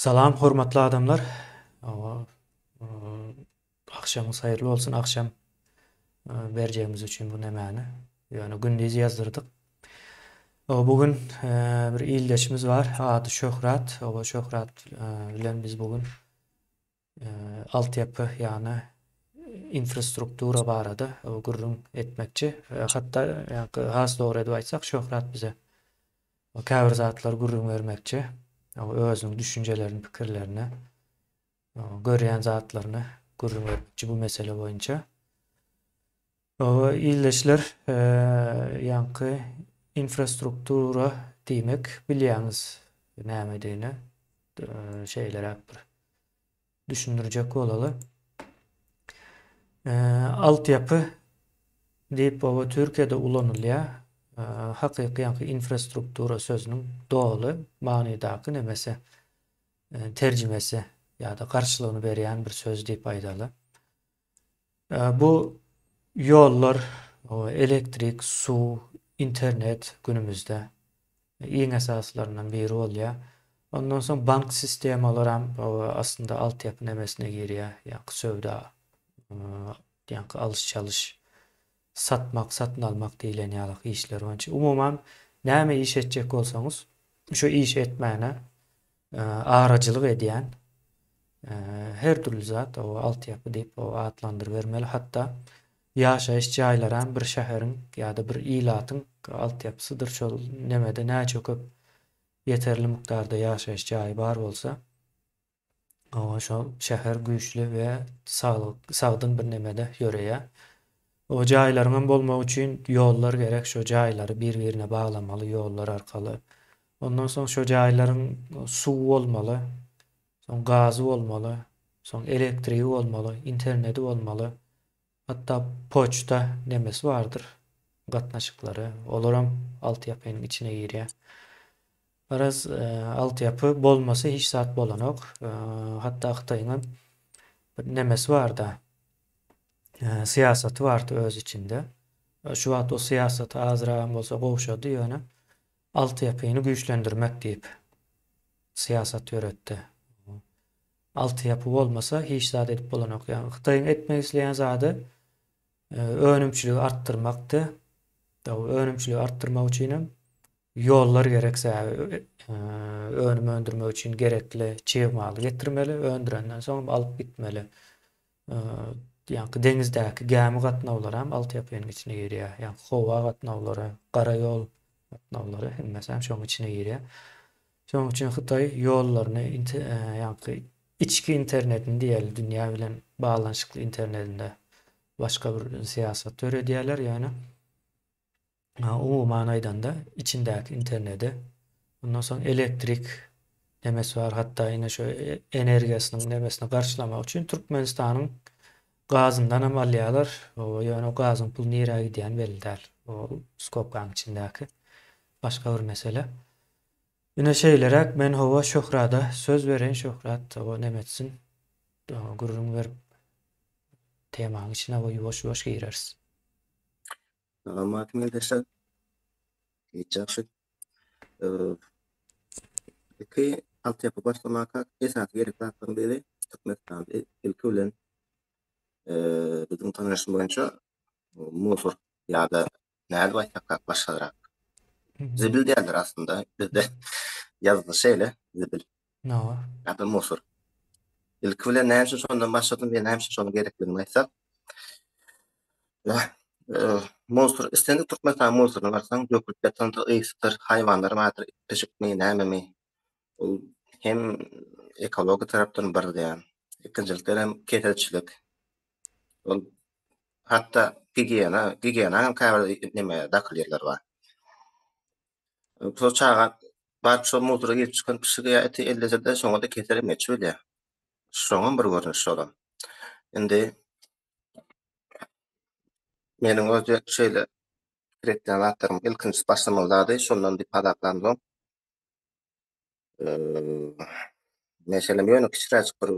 Salam hormatly adamlar. Agşamyňyz haýyrly bolsun. Agşam berjegimiz üçin bu nemäni. Ýöne gündiz ýazdyrdyk. Bu gün bir ildeşimiz bar. Ady Şöhrat. Oba Şöhrat bilen biz bu gün altyapy, ýagny infrastruktura barada gürrüň etmekçi. Hatda has dogry edip aýtsak, Şöhrat bize käbir zatlary gürrüň bermekçi. Özüniň düşünjelerini, pikirlerini, görýän zatlaryny gürrüň bermekçi bu mesele boýunça. Ildeşler, ýaňky infrastruktura diýmek bilýäňiz nämedigini. Şeýleräk bir düşündirjek bolaly. Altyapy diýip baba Türkiýede ulanylýar. Hakyky ýaňky infrastruktura sözüniň doly manydaky nemesi, terjimesi ýa-da garşylygyny berýän bir söz diýip aýdaly. Bu ýollar, elektrik, suw, internet günümizde iň esasylaryndan biri bolýar. Ondan soň bank sistemalaram aslynda altyapy nemesine girýär, ýaňky söwda, ýaňky alyş-çalyş, satmak, satyn almak diýlen ýaly işler boýunça. Umuman, näme iş etjek bolsaňyz, şu iş etmäne araçylyk edýän her dürli zat o altyapy diýip o atlandyrybermeli. Hatda ýaşaýyş jaýlaram bir şäheriň ýa-da bir ilatyň altyapysydyr. Şol nemede näçe köp ýeterli mukdarda ýaşaýyş jaýy bar bolsa, oňa şol şäher güýçli we sagdyn bir nemede ýöreýär. O jaýlaryňam bolmagy üçin ýollar gerek, şo jaýlary bir-birine baglamaly ýollar arkaly. Ondan soň şo jaýlaryň suwy bolmaly, soň gazy bolmaly, soň elektrigi bolmaly, interneti bolmaly. Hatda poçta nemesi bardyr, gatnaşyklary. Olaram altyapynyň içine girýär. Garaz, altyapy bolmasa hiç zat bolanok. Hatda Hytaýyňam bir nemesi barda, syýasaty bardy öz içinde. Şu wagt o syýasaty azragam bolsa gowşady, ýöne altyapyny güýçlendirmek diýip syýasat ýöretdi. Altyapy bolmasa hiç zat edip bolanok. Ýagny Hytaýyň etmek isleýän zady önümçiligi artdyrmakdy. Önümçiligi artdyrmak üçinem ýollar gerek sebäbi önüm öndürmek üçin gerekli çig maly getirmeli, öndürenden soň alyp gitmeli. Ýaňky deňizdäki gämi gatnawlary hem altyapynyň içine girýär. Ýaňky howa gatnawlary, gara ýol gatnawlary hemmesi hem şonuň içine girýär. Şonuň üçin Hytaý ýollaryny, ýaňky içki internetini diýeli, dünýä bilen baglanyşykly internetinde başga bir syýasat döredýärler, ýöne Umuman aýdanda içindäki internedi, ondan soň elektrik nemesi bar, hatda ine şu energiýasynyň nemesini garşylamak üçin Türkmenistanyň gazyndan hem alýarlar. Ýöne o gazyň puly nirä gidýäni belli däl. O skobkanyň içindäki başga bir mesele. Ine şeýleräk men hawa Şöhrada söz bereýin Şöhrat hawa neme etsin gürrüň berip temanyň içine ýuwaş-ýuwaş gireris. Salam ildeşler. Hiç ýagşy. Iki altyapy başlamaka esasy gerek zatlaryň biri Türkmenistanda ilki bilen biziň tanyşym boýunça musur ýa-da nädip aýtsak başgarak. Zibil däldir aslynda. Bizde ýazgy şeýle zibil. Ýa-da musur. Ilki bilen näme üçin şondan başladym we näme üçin şonuň gerekligini aýtsak. Musur islendik Türkmenistan musuryna barsaň dökülip ýatandyr, ysydyr, haýwanlar bardyr, it pişikmi, nämemi. Ol hem ekologiýa tarapdan bir zyýan. Ikinjilikden hem keselçilik. Ol hatda gigiýena, gigiýena hem käbir neme dakyl ýerler bar. Şol çaga baryp şol musura girip çykan pişigi ýa iti ellese-de şoňa-da kesel hem geçip bilýär. Şoňam bir görnüşi şolam. Indi meniň öz şeýle pikir etýän zatlarym ilkinji başlamaly zady şondan diýip hasaplamsoň meselem ýöne kiçiräjik bir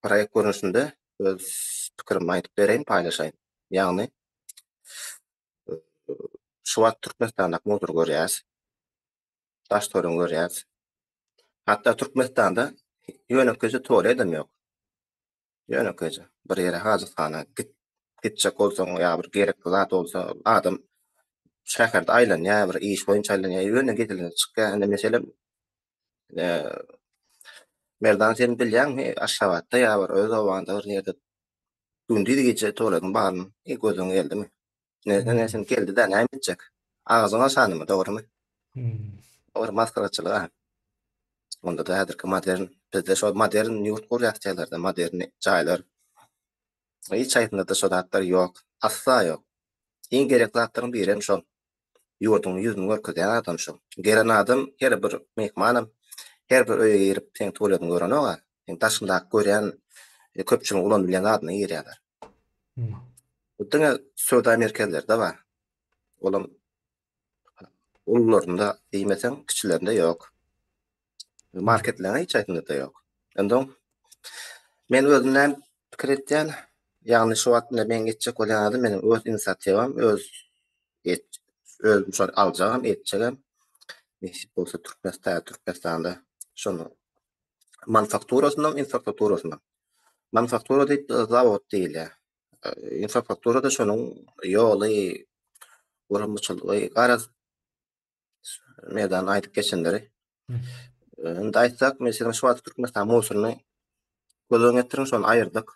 proýekt görnüşinde öz pikirimi aýdyp bereýin, paýlaşaýyn. Ýagny şu wagt Türkmenistandaky motory görýäs. Daş-töweregini görýäs. Hatda Türkmenistanda. Ýönekeýje tualedem ýok. Ýönekeýje bir ýere hajathana git gitjek bolsaň ýa bir gerekli zat bolsa adam şäherde aýlanýar, bir iş boýunça aýlanýar, ýöne gezelenje çykýar. Indi meselem Merdan sen bilýäňmi Aşgabatda ýa bir öz obaňda bir ýerde gündiz gije tualetiň baryny gözüňe geldimi? Ne sen geldi-de näme etjek? Agzyňa şanymy, dogrumy? O bir masgaraçylyk-a. Onda-da häzirki modern, bizde şol modern ýurt gurýas diýýärler-de, modern jaýlar. Hiç haýsynda-da şo zatlar ýok. Asla ýok. Iň gerekli zatlaryň birem şol. Ýurduň ýüzüni görkezýän adam şol. Gelen adam, her bir myhmanam her bir öýe girip seň tualetiňi görenok-a. Seň daşyňdaky görýän köpçüligiň ulanyp bilýän zadyna girýärler. Bu diňe söwda merkezlerde bar. Olam ulularynda diýmeseň, kiçilerinde ýok. Marketleriň hiç haýsynda-da ýok. Ondan men özüm näme pikir etýän, ýagny şu wagt indi meň etjek bolýan zadym meniň öz inisiatiwam, öz özüm şony aljagam, etjegem. Nesip bolsa Türkmenistan, Türkmenistanda şony manufakturasyndan, infrastrukturasyndan. Manufaktura diýip zawod diýilýär. Infrastruktura-da şonuň ýoly, guramaçylygy, garaz Merdan aýdyp geçenleri. Indi aýtsak, meselem, şu wagt Türkmenistan musuryny göz öňüne getiriň, şony aýyrdyk.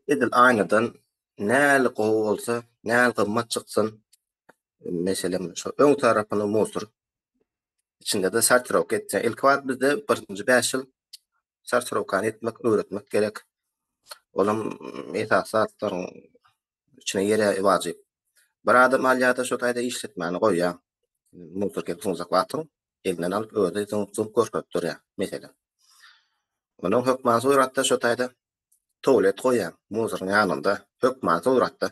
Edil aýnadan näli gowy bolsa, näli gymmat çyksyn, meselem, şo öň tarapyny musur, içinde-de sortirowka etseň, ilki wagt bizde birinji 5 ýyl sortirowkany etmek, öwretmek gerek. Olam esasy zatlaryň içine ýere wajyp. Bir adam alýar-da şo taýda işletmäni goýýar. Musur gelip zyňjak wagtyň elinden alyp özi zyňyp-zyňyp görkezip durýar, meselem. Onuň hökman suratda şo taýda tualet goýýar, musuryň ýanynda hökman suratda.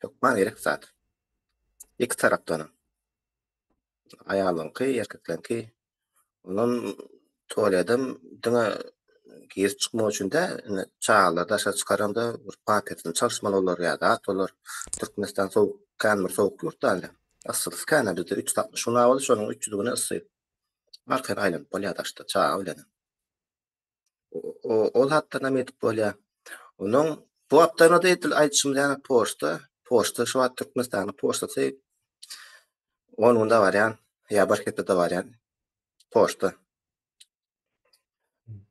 Hökman gerek zat. Iki tarapdanam. Aýalyňky, erkekleňki. Ondan tualedem diňe girip çykmak üçin däl, indi çagalary daşary çykaranda bir pampers-ini çalyşmaly bolar ýa zat bolar. Türkmenistan sowuk, kän bir sowuk ýurt däl. Yssylysy kän-ä bizde 360 gün boldy, şonuň 300 güni yssy. Arkaýyn aýlanyp bolýar daşda çaga bilenem. Ol hatdan hem edip bolýar. Onuň bu wagtda-da edil aýdyşymyz ýaly poçta, poçta şu wagt Türkmenistanyň poçtasy 10 günde barýan ýa bir hepdede barýan poçta.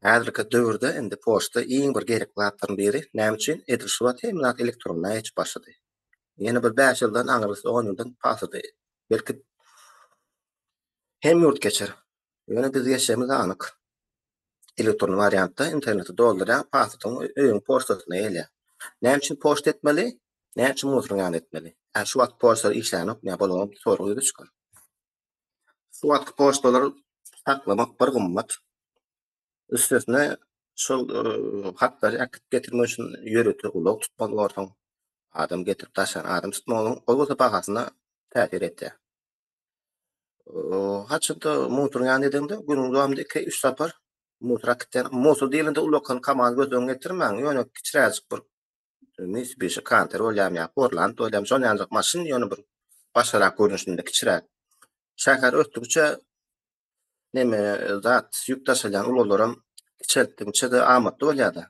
Häzirki döwürde indi poçta iň bir gerekli zatlaryň biri. Näme üçin? Edil şu wagt hemme zat elektronda geçip başlady. Ýene bir 5 ýyldan aňrysy 10 ýyldan pasydy. Belki hem ýurt geçer. Ýöne biz geçjegimiz anyk. Elektron wariantda interneti doldurýaň, pasportyň öýüň poçtasyna gelýär. Näme üçin poçta etmeli? Näme üçin musuryň ýanyna etmeli? Ä şu wagt poçtalar işlänok, näme bolanok sorag ýüze çykar. Şu wagtky poçtalary saklamak bir gymmat. Üstesine şol hatlary äkidip getirmek üçin ýörite ulag tutmaly borsuň. Adam getirip daşan adam tutmaly, ol bolsa bahasyna täsir etýär. Haçanda motoryň ýanyna edeňde günüň dowamynda 2-3 sapar motor äkitýän. Motor diýlende ulakan KAMAZ göz öňüne getirmäň. Ýöne kiçiräjik bir Mitsubishi Canter bolýarmy ýa Forland bolýarmy, şonuň ýalyjak maşyn, ýöne bir başgarak görnüşinde kiçiräk. Şäher ösdügiçe neme zat ýük daşalýan ulaglaram kiçeltdigiçe-de amatly bolýar-da.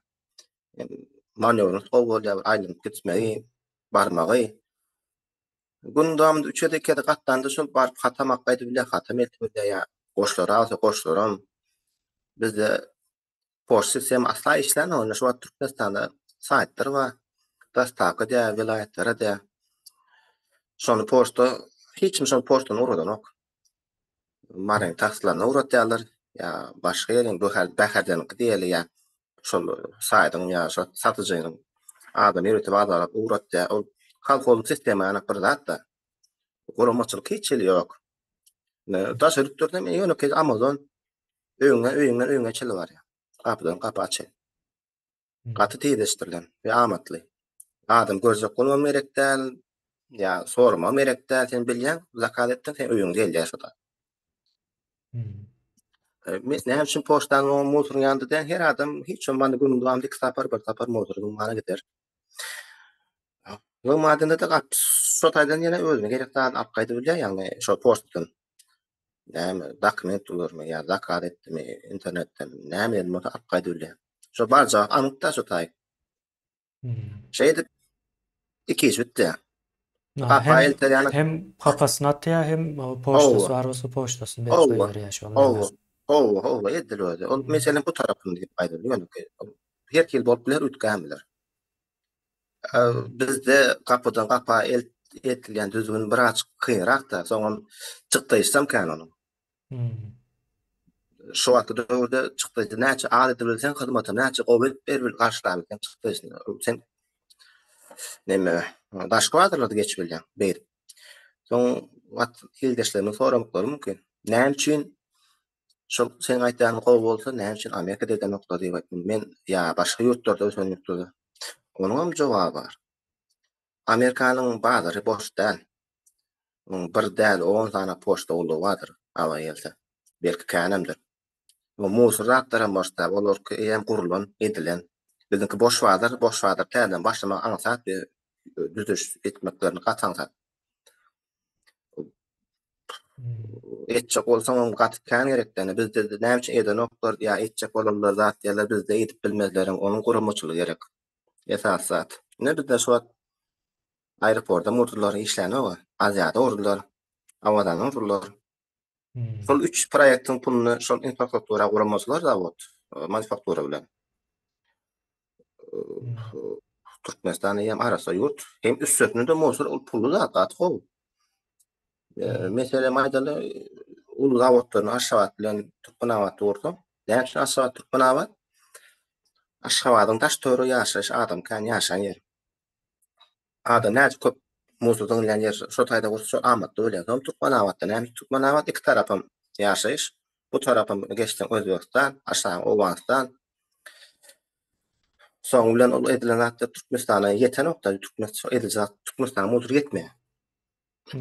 Manýowrymyz gowy bolýar, aýlanyp gitmegi, barmagy. Günüň dowamynda üç gezek iki gezek gatnanda şol baryp hatam alyp gaýdyp bilýär, hatam eltip bilýär ýa goşlary alsa goşlaram. Bizde poçta sistema asla işlänok. Indi şu wagt Türkmenistanda saýtlar bar. Dostawka diýär, welaýatlara diýär. Şony poçta hiç kim şony poçtadan ugradanok. Maryň taksilerine ugratýarlar ýa başga ýeriň Bäherdeniňki diýeli ýa şol saýtyň ýa şol satyjynyň adam ýörite bazarlap ugratýar. Ol kolhozyň sistema ýaly bir zat-da. Guramaçylyk hiç hili ýok. Daşary ýurtlarda ýönekeý Amazon öýüňe öýüňden öýüňe çenli barýar. Gapydan gapa çenli. Gaty tizleşdirilen we amatly. Adam görjek bolmam gerek däl, ýa soramam gerek däl, sen bilýäň, zakaz etdiň, sen öýüňe gelýär şo zat. Men näme üçin poçtanyň oň musuryň ýanynda däl, her adam hiç bolmanda günüň dowamynda iki sapar, bir sapar musury zyňmana gider. Zyňmadynda-da gap şo taýdan ýene özüne gerek zadyny alyp gaýdyp bilýär, ýagny şo poçtadan. Näme dokument bolarmy ýa zakaz etdimi internetden näme eden bolsa alyp gaýdybilýär. Şo barjagy anyk-da şo taý. Şeýdip iki iş bitdi. Gapa elter ýaly. Hem hapasyny atýar, hem poçtasy bar bolsa poçtasyny berip goýberýär şol. Hawa, hawa, hawa, edil özi. Ol meselem bu tarapyny diýip aýdyldy, ýönekeý. Her hili bolup biler, üýtgän biler. Bizde gapydan gapa eltilýän düzgün biraz kynrak-da, soňam çykdaýjysam kän onuň. Şu wagtky döwürde çykdaýjy näçe az edip bilseň, hyzmaty näçe gowy edip berip garşylabilseň çykdaýjysyny sen neme daşky bazarlarda geçip bilýäň beýdip. Soň wagt ildeşlerimiň soramaklary mümkin. Näme üçin şol seň aýtýanyň gowy bolsa näme üçin Amerikada edenoklar diýip aýtdym. Men ýa başga ýurtlarda ösen ýurtlarda. Onuňam jogaby bar. Amerikanyň bazary boş däl. Onuň bir däl, on sany poçta gullugy bardyr, gaba gelse. Belki känemdir. Bu musur zatlaram boş däl, olarky eýýäm gurlan, edilen. Biziňki boş bazar, boş bazar täzeden başlamak aňsat we düzüş etmeklerini gaty aňsat. Etjek bolsaňam gaty kän gerek däl. Bizde näme üçin edenoklar ýa etjek bolanlar zat diýerler, bizde edip bilmezleriň, onuň guramaçylygy gerek. Esasy zat. Ine bizde şu wagt aeroportam gurdular, işlänok-a. Aziada gurdular, Awazanam gurdular. Şol üç proýektiň puluny şol infrastruktura guramaçylar zawod, manufaktura bilen. Türkmenistan eýýäm arassa ýurt. Hem üstesine-de bolsa ol pully zat, gaty gowy. Meselem aýdaly, uly zawodlaryny Aşgabat bilen Türkmenabatda gursaň, näme üçin Aşgabat, Türkmenabat? Aşgabadyň daş-töweregi ýaşaýyş, adam kän ýaşaýan ýer. Adam näçe köp muzda zyňylýan ýer şo taýda gursa şo amatly bolýar. Soň Türkmenabatda näme üçin Türkmenabat? Iki tarapam ýaşaýyş. Bu tarapam geçseň Özbegistan, aşagy Owganystan. Soň bilen ol edilen zatlar Türkmenistana ýetenok-da, Türkmen edilen zat Türkmenistana muzdur ýetmeýär.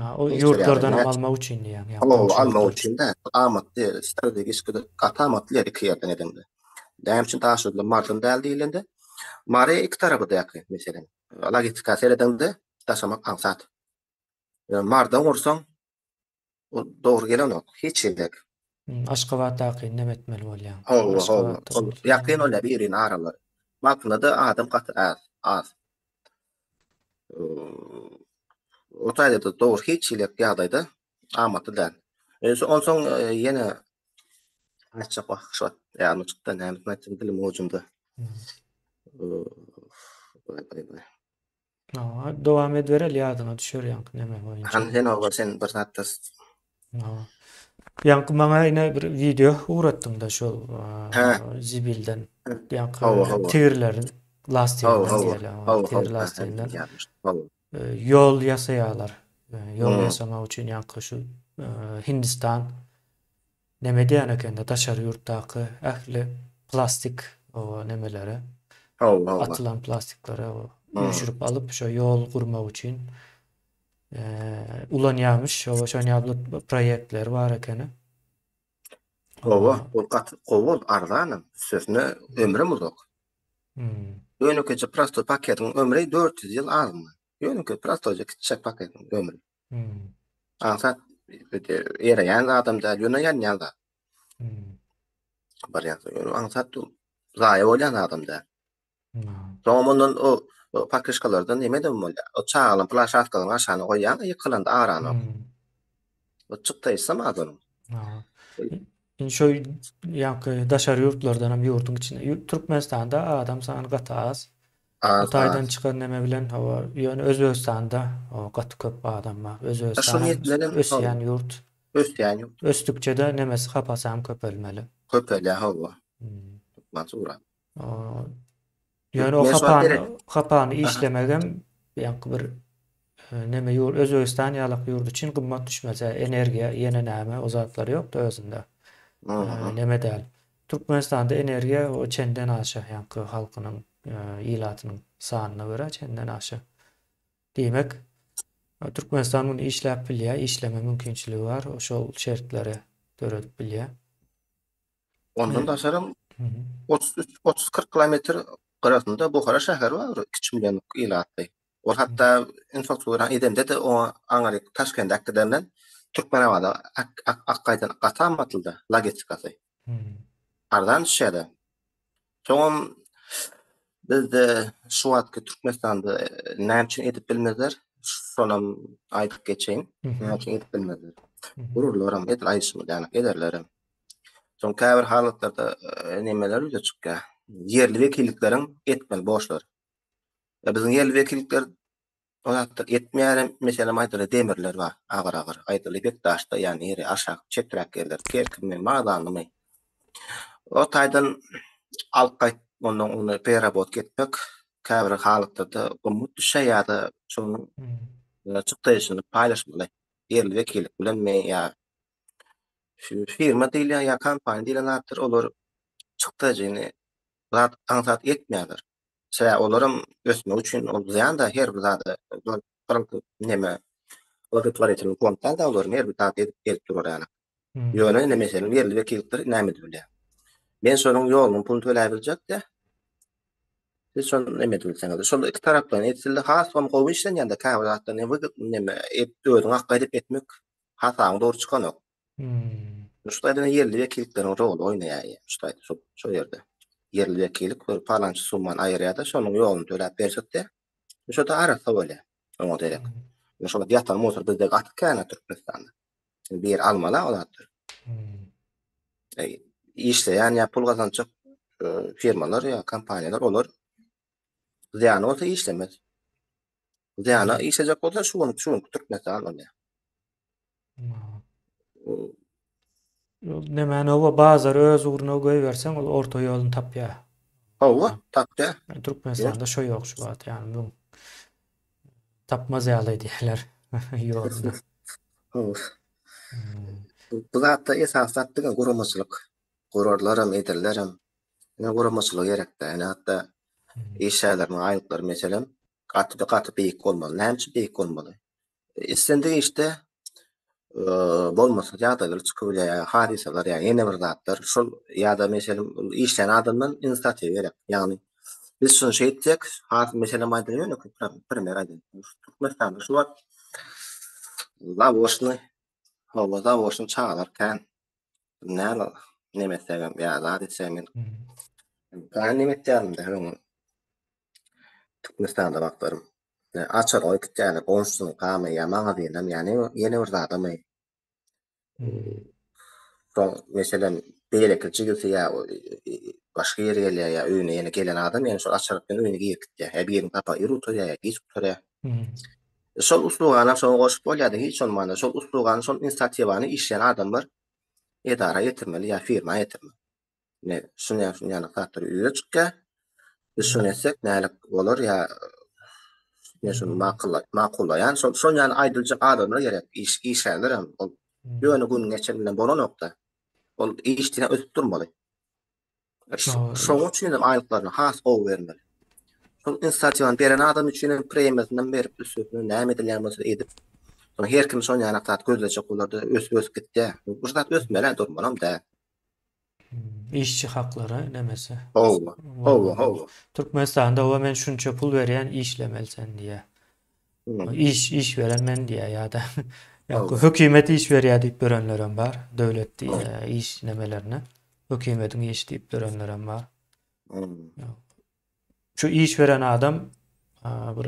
Ha, o ýurtlardan hem almak üçin diýýäň. Hawa, almak üçin däl. Amatly ýer, strategik gaty amatly ýer iki ýerden edeňde. Näme üçin Daşoguzdan Marydan däl diýlende, Mary iki tarapy-da ýakyn, meselem. Logistika seredeňde daşamak aňsat. Ýöne Marydan gursaň, ol dogry gelenok, hiç hili. Aşgabatdakyny neme etmeli bolýaň. Hawa, hawa. Ol ýakyn bolýar birine aralary. Balkanda-da adam gaty az, az. O taýda-da dogry hiç hili ýagdaýda amatly däl. Onsoň ýene aýtjak wah şu wagt ýadyma çykdy nämesini aýtjak dilim ujunda. Dowam edibereli ýadyňa düşer ýaňky neme boýunça. Hany sen oba sen bir zatda Ýaňky maňa ine bir wideo ugratdyňda şol zibilden ýaňky tigirleriň lastiginden diýeli. Tigir lastiginden. Ýol ýasaýarlar. Ýol ýasamak üçin ýaňky şu Hindistan neme diýen ekende daşary ýurtdaky ähli plastik o nemeleri atylan plastikleri üýşürip alyp şo ýol gurmak üçin ulanýarmyş. Şo şon ýaly proýektleri bar ekeni. Hawa, ol gaty gowy boldy, arzanam, üstesine ömrem uzak. Ýönekeýje prostoý paketiň ömri 400 ýyl azyndan. Ýönekeý prostoýja kiçijek paketiň ömri. Aňsat ereýän zadam däl, ýöne ýanýan zat. Barýan, ýöne aňsat zaýa bolýan zadam däl. Soňam ondan o pakryşkalardan neme edem bolýar. O çagalaryň plaşatkalaryň aşagyna goýýaň, ýykylanda aranok. O çykdaýsam az onuň. Indi şo ýaňky daşary ýurtlardan hem ýurduň içinde Türkmenistanda adam sany gaty az. O taýdan çykan neme bilen hawa ýöne Özbegistanda gaty köp adam bar. Özbegistan ösýän ýurt. Ösýän ýurt. Ösdükçe-de nemesi hapasam köpelmeli. Köpelýär hawa. Türkmen Ýöne o hapany, hapany işlemegem ýaňky bir neme ýur Özbegistan ýalak ýurt üçin gymmat düşmese, energiýa ýene näme o zatlar ýokda özünde. Neme däl. Türkmenistanda energiýa o çenden aşa ýaňky halkynyň ilatynyň sanyna görä çenden aşa. Diýmek, Türkmenistan muny işläp bilýär, işleme mümkinçiligi bar, şol şertleri döredip bilýär. Ondan daşaram 33 30-40 kilometr gyrasynda Buhara şäheri bar, bir 2 millionlyk ilatly. Ol hatda infrastruktura edende-de oňa aňryk Taşkende äkidenden. Türkmenabada ak gaýdan gaty amatlyda logistikasy. Arzan düşýär-de. Soňam bizde şu wagtky Türkmenistanda näme üçin edip bilmezler? Şonam aýdyp geçeýin. Näme üçin edip bilmezler? Gururlaram edil aýdyşymyz ýaly ederlerem. Soň käbir halatlarda nemeler ýüze çykýar. Ýerli wekillikleriň etmeli borçlary. Biziň ýerli wekillikler O zatlar etmeýärem, meselem aýdaly demirler bar, agyr-agyr, aýdaly Bekdaşda ýa nire aşak çeträk ýerler, Kerkimi, Magdanlymy. O taýdan alyp gaýt, ondan ony pererabotka etmek käbir halatlarda gymmat düşýär ýa-da şonuň çykdaýjysyny paýlaşmaly ýerli wekillik bilenmi ýa şu firma diýilýär ýa kompaniýa diýlen zatlar olar çykdajyny zat aňsat etmeýärler. Sebäbi olaram ösmek üçin ol zyýan-da her bir zada neme blagotworitelnyý fond däl-de olaryň her bir zady edip gelip durar ýaly. Ýöne indi meselem ýerli wekillikler näme edip bilýär? Men şonuň ýolunyň puluny töläbiljek-de. Siz şony neme edip bilseňiz, şol iki taraplaýyn etsildi has hem gowy işlenýär-de käbir zatlar neme özüň hakda edip etmek hasabyň dogry çykanok. Şu taýdan ýerli wekillikleriň roly oýnaýar şu taýda şu şu ýerde. Ýerli wekillik bir palança summany aýyrýar-da, şonuň ýoluny töläp berjek-de. Şo-da arassa bolýar. Oňa derek. Şo ýatan motor bizde gaty kän Türkmenistanda. Bir almaly o zatlar. Işleýän ýa pul gazanjak e, firmalar ýa kompaniýalar olar zyýany bolsa işlemez. Zyýana işlejek bolsa şu gün şu gün Türkmenistan bolýar. Nämäni oba bazary öz ugruna goýberseň ol orta ýoluny tapýar. Hawa, tapýar. Türkmenistanda şo ýok şu wagt ýagny müň tapmaz ýaly edýärler ýoluny. Hawa. Bu zatda esasy zat diňe guramaçylyk. Gurarlaram, ederlerem. Ine guramaçylyk gerekdä. Ine hatda işgärleriň aýlyklary meselem gaty gaty beýik bolmaly. Näme üçin beýik bolmaly? Islendik işde bolmasyz ýagdaýlar çykyp bilýär, hadysalar ýa ýene bir zatlar. Şol ýa-da meselem işleýän adamdan inisiatiwa gerek. Ýagny biz şuny şeýtsek, has meselem aýdaly ýöne primer aýdaly. Türkmenistanda şu wagt zawoçnyý, hawa zawoçnyý çagalar kän. Näme neme etsegem ýa zat etsegem men kän neme etýärin-de öň Türkmenistanda wagtlarym. Açar goýup gitýärler, goňşusynyňkamy ýa magazynam ýa ýene bir zadamy. Soň meselem beýleki jigisi ýa başga ýeri gelýär ýa öýüne ýene gelen adam ýene şol açaryp bilen öýüne girip gitýär. Ýa biriniň sapagy ir gutarýar ýa giç gutarýar. Şol usluganam şoňa goşup bolýardy hiç bolmanda şol uslugany şol inisiatiwany işleýän adamlar edara ýetirmeli ýa firma ýetirmeli. Ine, şuny ýa şuny ýaly zatlar ýüze çykýar. Biz şuny etsek nälik bolar ýa men şuny makullaýan. Şol şol ýaly aýdyljak adamlar gerek. Iş işgärler hem ol ýöne gün geçen bilen bolanokda. Ol iş diýen ösüp durmaly. Şonuň üçin hem aýlyklaryny has gowy bermeli. Şol inisiatiwany beren adam üçin hem premiýasyny berip üstesine näme edilýän bolsa edip. Soň her kim şol ýaly zat gözlejek bolarda ösüp ösüp gitýär. Bu zat ösmeli, durmalam däl. Işçi haklary nemesi. Hawa, hawa, hawa. Türkmenistanda oba men şunça pul berýän işlemeli sen diýýär. Iş iş beren men diýýär ýa-da hökümet iş berýär diýip ýörenlerem bar. Döwlet iş nemelerine hökümetiň işi diýip ýörenlerem bar. Şu iş beren adam bir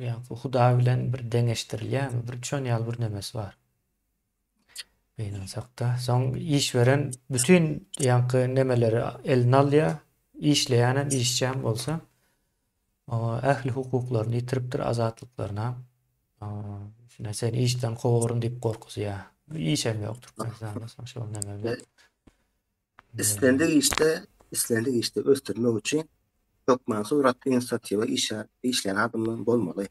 ýa hudaý bilen bir deňeşdirilýärmi? Bir şon ýaly bir nemesi bar. Gynansakda. Soň iş beren bütin ýaňky nemeleri eline alýar. Işleýänem, işçäm bolsa, ähli hukuklaryny ýitiripdir, azatlyklaryny. Şuna seni işden kowaryn diýip gorkuzýar. Işem ýok Türkmenistanda, soň şol neme bilen. Islendik işde, islendik işde ösdürmek üçin hökman suratda inisiatiwa işe işleýän adamdan bolmaly.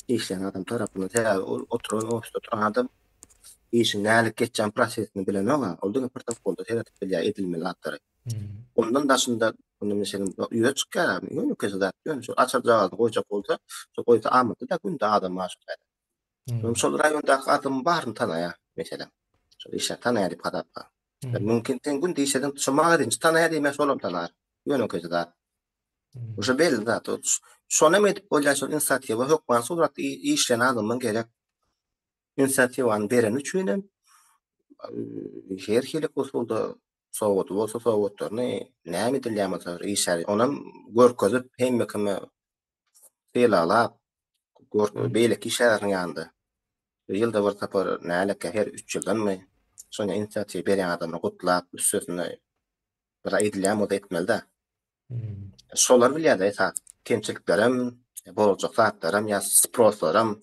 Işleýän adam tarapyndan sebäbi ol oturan ofisde oturan adam işiň nälik geçýän prosesini bilenok-a. Ol diňe protokolda seredip bilýär edilmeli zatlary. Ondan daşynda onda meselem ýüze çykýar ýönekeý zat ýöne şol açarjagazyny goýjak bolsa, şo goýsa amatly-da günde adam bar şo taýda. Şol raýondaky adamyň baryny tanaýar meselem. Şol işläp tanaýar diýip hasapla. Mümkin sen günde işlediň, şu magazinçi tanaýar diýmän şolam tanar. Ýönekeý zat. Şu belli zat. Şonam edip bolýar, şol inisiatiwa hökman suratda işleýän adamdan gerek. Inisiatiwany bereni üçin hem. Her hili usulda sowgady bolsa sowgatlaryny näme edilýän bolsa işgär onam görkezip hemme kime sylaglap beýleki işgärleriň ýanynda ýylda bir sapar nälekä her üç ýyldanmy şonda inisiatiwa berýän adamyny gutlap üstesine bir edilýän bolsa etmeli-dä. Şolar bilýär-de esas kemçiliklerem, boljak zatlaram ýa sproslaram.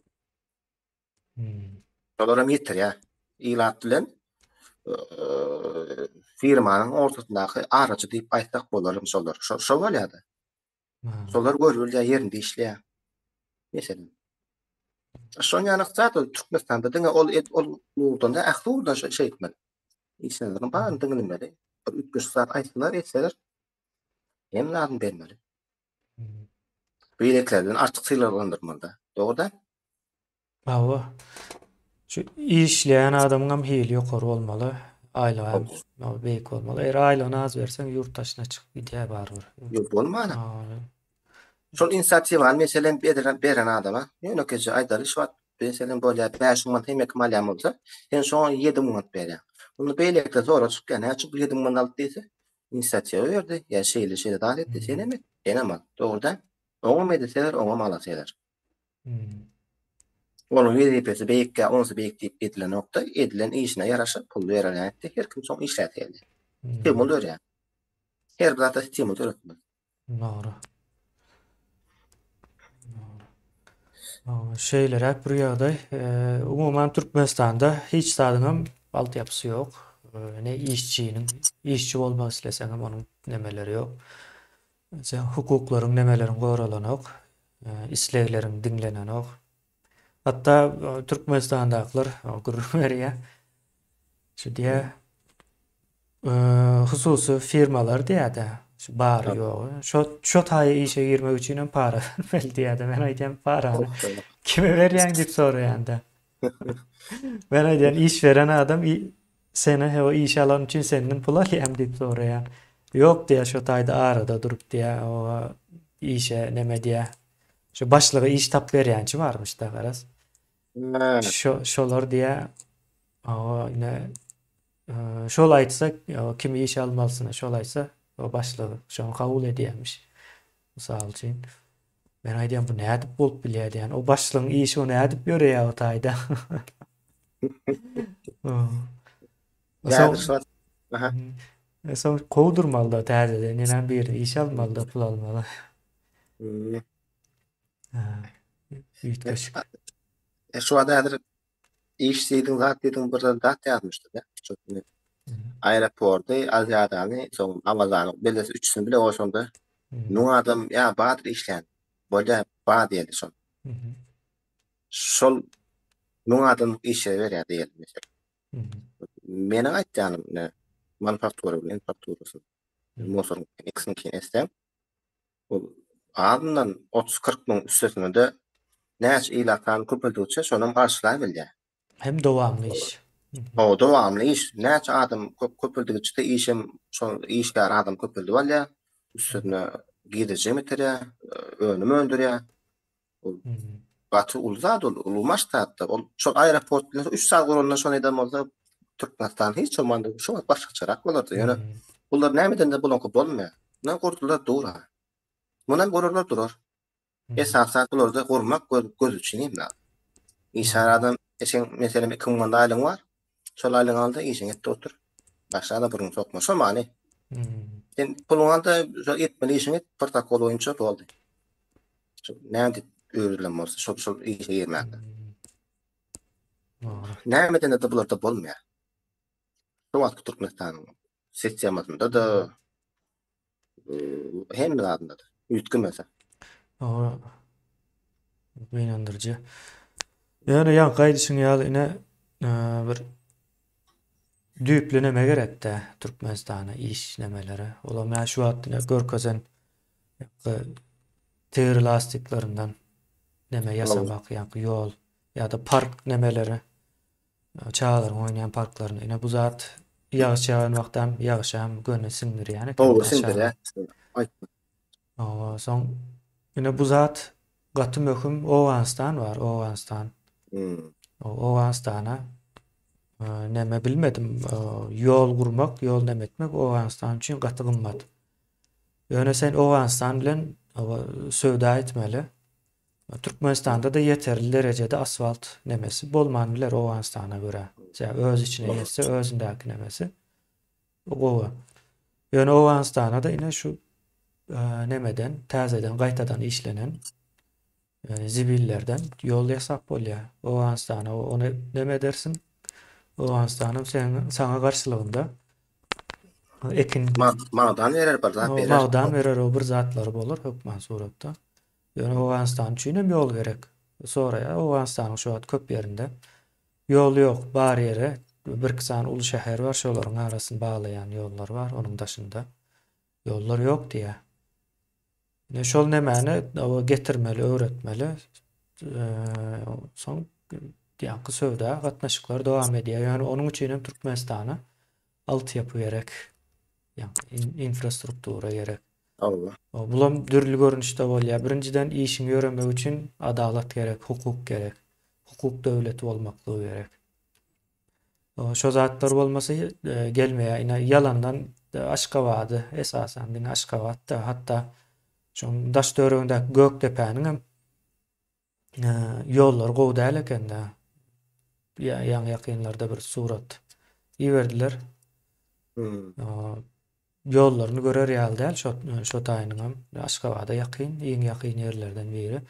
Şolaram ýetirýär. Ilat bilen firmanyň ortasyndaky araçy diýip aýtsak bolar şolar. Şo şo bolýar-da. Şolar görülýär, ýerinde işleýär. Meselem. Şoň ýaly zat ol Türkmenistanda diňe ol ol ugurdan däl, ähli ugurdan şeýtmeli. Işgärleriň baryny diňlemeli. Bir üýtgeşik zat aýtsalar, etseler hemme zadyny bermeli. Beýlekilerden artyk sylaglandyrmaly-da. Dogry däl? Hawa. Şu işleýän adamyň hem hili ýokary bolmaly. Aýlygy hem beýik bolmaly. Eger aýlygyny az berseň ýurt daşyna çykyp gidýär barybir. Ýok bolmana. Şol inisiatiwany meselem beren adama ýönekeýje aýdaly şu wagt meselem bolýar 5000 manat hemme kim alýan bolsa, sen şoňa 7000 manat berýäň. Onda beýlekiler soraga çykýar, näçe üçin bu 7000 manat aldy diýse, inisiatiwa berdi, ýa şeýle şeýle zat etdi, senem et, senem al. Dogry däl. Oňam edeseler, oňam alaseler. Onuň wezipesi beýik ýa onusy beýik diýip edilenokda, edilen işine ýaraşa pul berilýän etdi, her kim soň işläsi geldi. Stimul dörýär. Her bir zatda stimul döretmeli. Dogry. Dogry. Şeýleräk bir ýagdaý. Umuman Türkmenistanda hiç zadyňam altyapysy ýok. Ne işçiniň, işçi bolmak isleseňem onuň nemeleri ýok. Sen hukuklaryň nemeleriň goralanok, islegleriň diňlenenok. Hatda Türkmenistandakylar gürrüň berýär. Şu diýýär, hususy firmalar diýýär-de, şu bary ýogy. Şo şo taýa işe girmek üçin hem para bermeli diýýär-de. Men aýdýan parany kime berýäň diýip soraýan-da. Men aýdýan iş beren adam Seni he işe alan üçin senden pul alýan diýip soraýan. Ýok diýýär şo taýda arada durup diýýär oba işe neme diýýär. Şu başlyga iş tap berýänçi barmyş-da garaz. Şo şolar diýýär oba ine şol aýtsa kimi işe almalysyny şol aýtsa o başlygy şony kabul edýärmiş. Mysal üçin. Men aýdýan bu nädip bolup bilýär diýýän. O başlygyň işi o nädip ýöreýär o taýda. Soň Aha. Soň kowdurmaly-da täzeden ýene birini işe almaly-da pul almaly. Hmm. Üýtgeşik. E, şu wagt häzir iş diýdiň, zat diýdiň, bir zat ýazmyşdy-da. Şu aeroporty, Aziadany, soň Amazony, bellesi üçüsini bile goşanda 1000 adam ýa bardyr işleýän. Bolýar, bar diýeli şol. Şol 1000 adam işe berýär diýeli meselem. Meniň aýtýanym ine manufaktura bilen infrastrukturasy. Motoryň ikisiniňkini etseň, ol azyndan 30-40 müň üstesine-de näçe ilat sany köpeldigiçe şonam garşylaýbilýär. Hem dowamly iş. Hawa, dowamly iş. Näçe adam köp köpeldigiçe işem şol işgär adam köpeldip alýar. Üstesine girdeji hem getirýär, önüm öndürýär. Ol gaty uly zat ol, uly masştabda. Ol şol aeroport bilen 3 saat guranda şony eden bolsa Türkmenistan hiç bolmanda şu wagt başgaçarak bolardy. Ýöne bular näme edende bulaňky bolmaýar. Munam gurdular dur. Munam gurarlar durar. Esasy zat bularda gurmak göz, göz üçin hem zat. Işgär adam eşeň meselem 2000 manat aýlygyň bar. Şol aýlygyňy al-da işiňi et-de otur. Başga da burun sokma. Şo many. Sen puluňy al-da şo etmeli işiňi et, protokol boýunça boldy. Şo nädip öwrülen bolsa şol şol işe girmäge. Näme edende bularda bolmaýar. Şu wagtky Türkmenistanyň sistemasynda-da hemme zadynda-da üýtgemese. Dogry. Gynandyryjy. Ýöne ýaňky aýdyşyň ýaly ine bir düýpli neme gerekdä Türkmenistana iş nemelere. Olam ýa şu wagt ine görkezen tigir lastiklerinden neme ýasamak ýaňky ýol ýa-da park nemeleri Çagalaryň oýnaýan parklaryny. Ine bu zat ýagyş ýagan wagtam ýagyşam göni siňdirýän eken. Gowy siňdirýär. Aýtma. Hawa, soň ine bu zat gaty möhüm. Owganystan bar, Owganystan. Hmm. Owganystana. Näme bilmedim. Ýol gurmak, ýol näme etmek Owganystan üçin gaty gymmat. Ýöne sen Owganystan bilen söwda etmeli. Türkmenistanda-da ýeterli derejede asfalt nemesi bolman biler Owganystana görä. Sebäbi öz içine ýetse özündäki nemesi gowy. Ýöne Owganystana-da ine şu nemeden täzeden gaýtadan işlenen zibillerden ýol ýasap bolýar. Owganystana ony neme edersiň? Owganystanam sen saňa garşylygynda ekin magdan berer bir zat berer. Magdan berer o bir zatlary bolar hökman suratda. Ýöne Owganystan üçin hem ýol gerek. Soraýar Owganystanyň şu wagt köp ýerinde ýol ýok. Bar ýere birki sany uly şäher bar, şolaryň arasyny baglaýan ýollar bar, onuň daşynda ýollar ýok diýýär. Ine şol nemäni getirmeli, öwretmeli. Soň ýaňky söwda gatnaşyklar dowam edýär. Ýöne onuň üçin hem Türkmenistana altyapy gerek. Ýaňky infrastruktura gerek. Hawa. Bulam dürli görnüşde bolýar. Birinjiden işiň ýöremegi üçin adalat gerek, hukuk gerek. Hukuk döwleti bolmaklygy gerek. Şo zatlar bolmasa gelmeýär. Ine ýalandan Aşgabady esasan diňe Aşgabatda hatda şoň daş töweregindäki Gökdepäniň hem ýollary gowy däl ekende. Ýaňy ýakynlarda bir surat iberdiler. Hmm. Ýollaryny görer ýaly däl şo şo taýynyňam. Aşgabada ýakyn, iň ýakyn ýerlerden biri.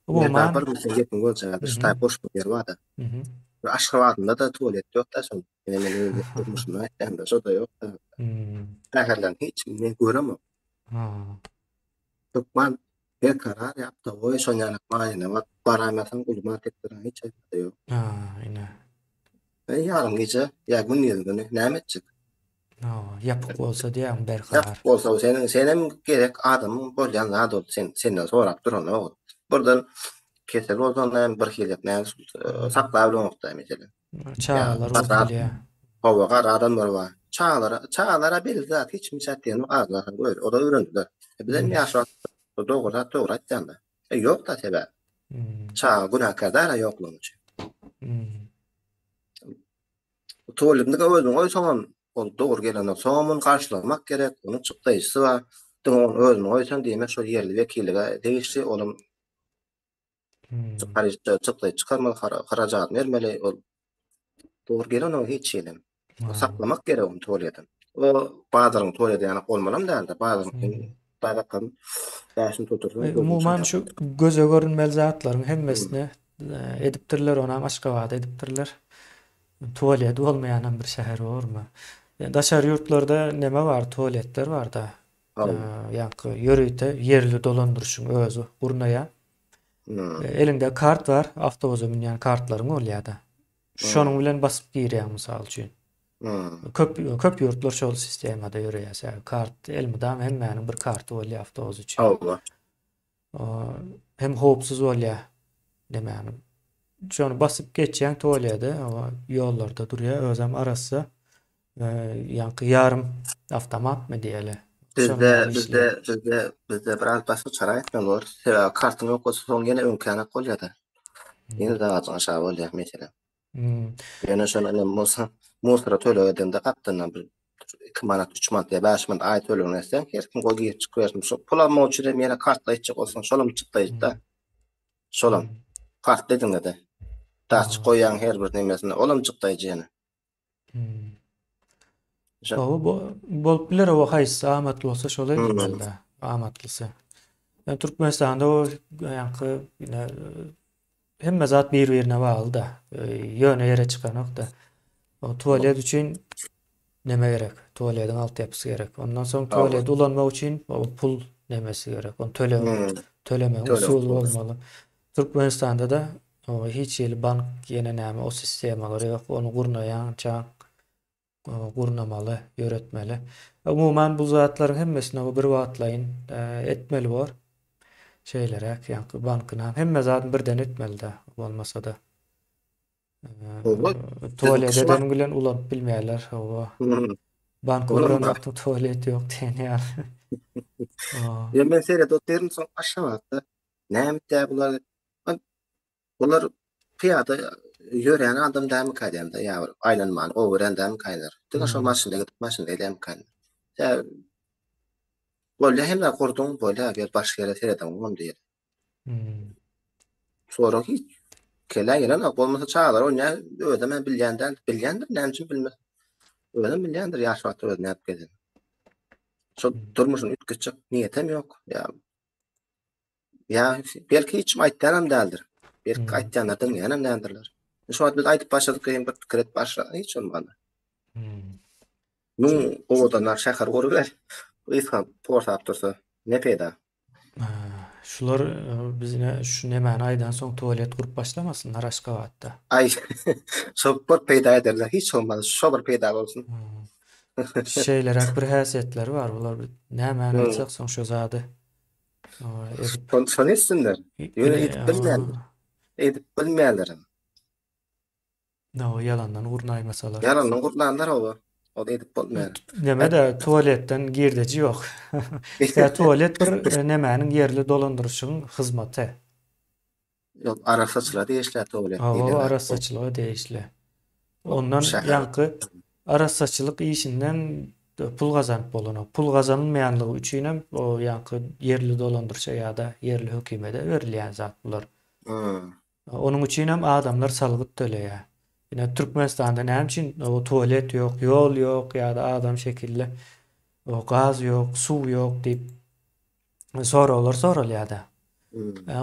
Umuman bir sen gepiň bolsa, şu taý boş bir ýer bar-da. Mhm. Aşgabadynda-da tualet ýok-da şol. Ine men öz durmuşymda aýtýan-da, şo-da ýok-da. Hmm. Şäherleriň hiç men göremok. Ha. Hökman berkarar ýa-da goý şon ýaly maýyna baryp baraýmasaň uly marketleriň hiç haýsy ýok. Ha, ine. E, ýarym gije ýa gündiz güni näme etjek? Ha, ýapyk bolsa diýýäň berkarar. Ýapyk bolsa seniň senem gerek adamyň bolýan zat ol sen senden sorap duranok. Birden kesel bolsaň näme bir hili näme saklap bilenokda meselem. Çagalar bolup bilýär. Hawa, garry adamlar bar. Çagalara, çagalara belli zat hiç kim şat diýenok, azlar öýre, olar öwrendiler. E, bizem ýaş wagt dogry zat dogry aýtýan-da. E, ýok-da sebäp. Çaga günäkär däl-ä ýoklugyň üçin. Tuwaletini özüň goýsaňam, ol dogry gelenok. Soňam ony garşylamak gerek, onuň çykdaýjysy bar. Diňe ony özüň goýsaň, diýmek şol ýerli wekillige degişli, olam Çykdaýy çykarmaly, harajadyny bermeli, ol dogry gelenok hiç hili. Saklamak gerek ony tualeti. O bazaryň tualeti ýaly bolmalam däldi. Bazaryň bazakan bäşini tutursaň. Umuman şu göze görünmeli zatlaryň hemmesini edipdirler, onam Aşgabatda edipdirler. Tualeti bolmaýanam bir şäher bormy? Daşary ýurtlarda neme bar, tualetler barda. Ýaňky ýörite ýerli dolandyryşyň özi gurnaýar. Eliňde kart bar, awtobusa münýän kartlaryň bolýar-da. Şonuň bilen basyp girýäň mysal üçin. Köp köp ýurtlar şol sistemada ýöreýär. Sebäbi kart elmydama hemmäniň bir karty bolýar awtobus üçin. Hawa. Hem howpsuz bolýar demäni. Şony basyp geçýäň tualede, ýollarda durýar, özem arassa. Ýaňky ýarym awtomatmy diýeli. Bizde bizde bizde bizde biraz başgaçarak etmeli bolar. Sebäbi kartyň ýok bolsa soň ýene öňkänek bolýar-da. Ýene dagajyň aşagy bolýar meselem. Hmm. Ýöne şony ine musa musora töleg edende gapdalyndan bir 2 manat, 3 manat ýa 5 manat aý tölegini etseň, her kim goý girip çykyp bersin. Şo pul almak üçin hem ýene kartla etjek bolsaň, şolam çykdaýjy-da. Şolam. Kartla ediňde-de. Daçyk goýýaň her bir nemesine, olam çykdaýjy ýene. Hmm. Hawa, bu bolup biler o haýsy amatly bolsa şol edilmeli. Amatlysy. Yani Türkmenistanda o ýaňky ýene hemme zat bir-birine bagly-da. Ýöne ýere çykanok-da. O tualet üçin neme gerek? Tualetiň altyapysy gerek. Ondan soň tualeti ulanmak üçin o pul nemesi gerek. Ony töleg tölemegiň usuly bolmaly. Türkmenistanda-da hiç hili bank ýene näme o sistemalar ýok. Ony gurnaýança gurnamaly, ýöretmeli. Umuman bu zatlaryň hemmesini bir wagtlaýyn etmeli bor. Şeýleräk ýaňky bankyna hemme zadyny birden etmeli-de bolmasa-da. Tualet edeniň bilen ulanyp bilmeýärler. Hawa. Banka guran wagtyň tualet ýok diýen ýaly. Ýa men seredip otyryn soň Aşgabatda Näme etýär bular? Bular pyýada. Ýörän adam dälmikä diýemde, ýa bir aýlanmany gowy görýän dälmikä diýer. Diňe şol maşynda gidip, maşynda gelýärmikä diýýän. Tä bolýa hemme gurduň, bolýa gel başga ýere seredeňogam diýýär. Hmm. Sorag hiç kellä gelenok. Bolmasa çagalar oýnaýar, özem hem bilýän däl. Bilýändir, näme üçin bilmez. Özem bilýändir ýaş wagty öz nädip gezenini. Şol durmuşyny üýtgetjek niýetem ýok. Ýa ýa belki hiç kim aýtýanam däldir. Belki Hmm. aýtýanlar diňleýänem däldirler. Şu wagt biz aýdyp başladyk, hem bir pikir edip başla, hiç bolmanda. Hmm. Müň owadanrak şäher guruber. Gysga porsap dursa ne peýda? Şular e, biz ine şu nemäni aýdan soň tualet gurup başlamasynlar Aşgabatda. Aý, şo bir peýda ederler, hiç bolmaz, şo bir peýda bolsun. Hmm. Şeýleräk bir häsiýetleri bar. Bular bir nämäni Hmm. aýtsak soň şo zady e, edip Şony şony etsinler. Ýöne ine edip bilmeýärler. Edip bilmeýärler. No, ýalandan gurnaýmasalar. Ýalandan gurnanlar oba. Ol edip bolmaýar. Neme-de tualetden girdeji ýok. Tä tualet bir e, nemäniň ýerli dolandyryşyň hyzmaty. Ýok, arassaçylyga degişli tualet Hawa, diýlen. arassaçylyga degişli. Ondan Şäher. ýaňky arassaçylyk işinden pul gazanyp bolanok. Pul gazanylmaýanlygy üçinem o ýaňky ýerli dolandyryşa ýa-da ýerli hökümede berilýän zat bular. Hmm. Onuň üçinem adamlar salgyt töleýär. Ine Türkmenistanda näme üçin tualet ýok, ýol ýok ýa-da adam şekilli gaz ýok, suw ýok diýip soraglar soralýar-da.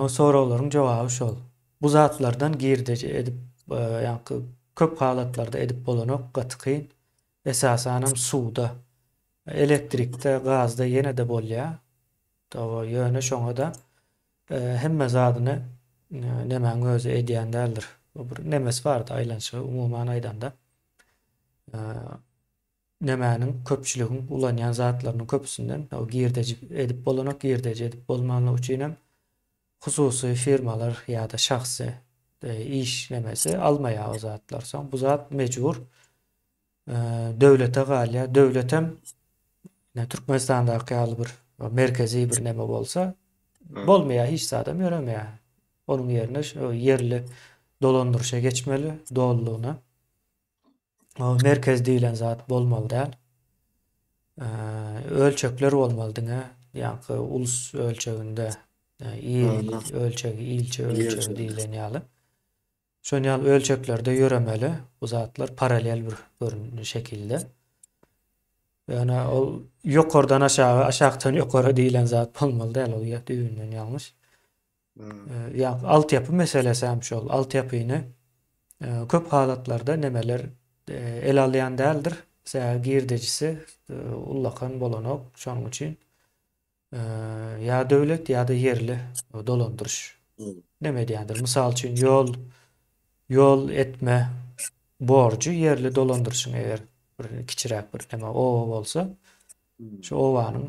O soraglaryň jogaby şol. Bu zatlardan girdeji edip, ýaňky köp halatlarda edip bolanok, gaty kyn. Esasanam suwda. Elektrikde, gazda ýene-de bolýar. Ýöne şoňa-da Hemme zadyny nemäň özi edýän däldir. Bu bir nemesi bardy aýlanyşygy umuman aýdanda. Nemäniň köpçüligiň ulanýan zatlarynyň köpüsinden o girdeji edip bolanok, girdeji edip bolmanlygy üçin hem hususy firmalar ýa-da şahsy iş nemesi almaýar o zatlar. Soň bu zat mejbur döwlete galýar. Döwletem Türkmenistandaky ýaly bir merkezi bir neme bolsa bolmaýar, hiç zadam ýöremeýär. Onuň ýerine şu ýerli dolandyryşa geçmeli dolulygyna. O merkez diýlen zat bolmaly däl. Ölçekler bolmaly diňe, ýaňky ulus ölçeginde, il ölçegi, ilçe ölçegi diýlen ýaly. Şon ýaly ölçeklerde ýöremeli bu zatlar paralel bir görünüşli şekilde. Ýöne ol ýokardan aşaga, aşakdan ýokara diýlen zat bolmaly däl, ol düýbünden ýalňyş. Hmm. Ýa altyapy meselesi hem şol. Altyapyny e, köp halatlarda nemeler e, el alýan däldir. Sebäbi girdejisi e, ullakan bolanok. Şonuň üçin Ýa döwlet ýa-da ýerli dolandyryş neme edýändir. Mysal üçin ýol ýol etme borjy ýerli dolandyryşyň eger bir kiçiräk bir neme oba bolsa şu obanyň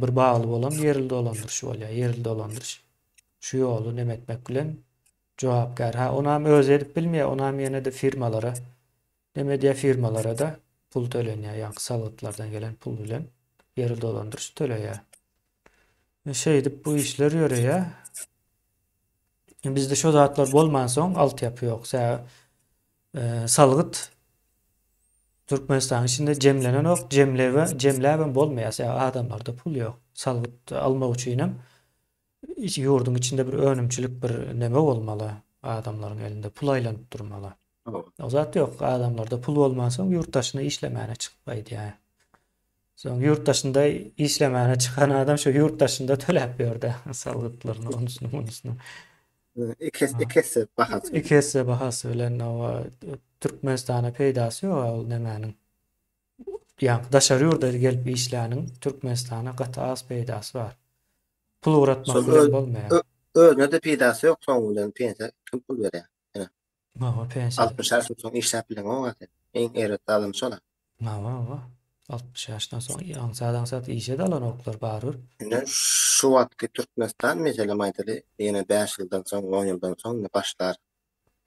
bir bagly bolan ýerli dolandyryşy bolýar. Ýerli dolandyryş şu ýoly neme etmek bilen jogapkär. Ha onam özi edip bilmeýär, onam ýene-de firmalara Neme edýär firmalarada pul tölenýär ýaňky salgytlardan gelen pul bilen ýeri dolandyryş töleýär. Şeýdip bu işler ýöreýär. Bizde şo zatlar bolmansoň altyapy ýok. Sä e, salgyt Türkmenistanyň içinde jemlenenok, jemlebe, jemläbem bolmaýar. Sä adamlarda pul ýok. Salgyt almak üçin hem ýurduň içinde bir önümçilik bir neme bolmaly. Adamlaryň elinde pul aýlanyp durmaly. O zat ýok. Adamlarda pul bolmansoň ýurt daşyna işlemäne çykyp gaýdýar. Soň ýurt daşynda işlemäne çykan adam şo ýurt daşynda töläp ýörde salgytlaryny, onusyny, munusyny. Iki, iki esse bahasy bilen. Iki esse bahasy bilen owa Türkmenistana peýdasy ýok ol nemäniň. Ýa daşary ýurda gelip işläniň Türkmenistana gaty az peýdasy bar. Pul ugratmak bilen bolmaýar. Özüne-de peýdasy ýok soň bilen pensiýa kim pul berýär? Hawa, pensiýa. 60 ýaşdan soň işläp bileňok sen. Iň erbet zadam şol. Hawa, hawa. 60 ýaşdan soň aňsat-aňsat işe-de alanoklar barybir. Ine, şu wagtky Türkmenistan meselem aýdaly, ýene 5 ýyldan soň, 10 ýyldan soň ine başlar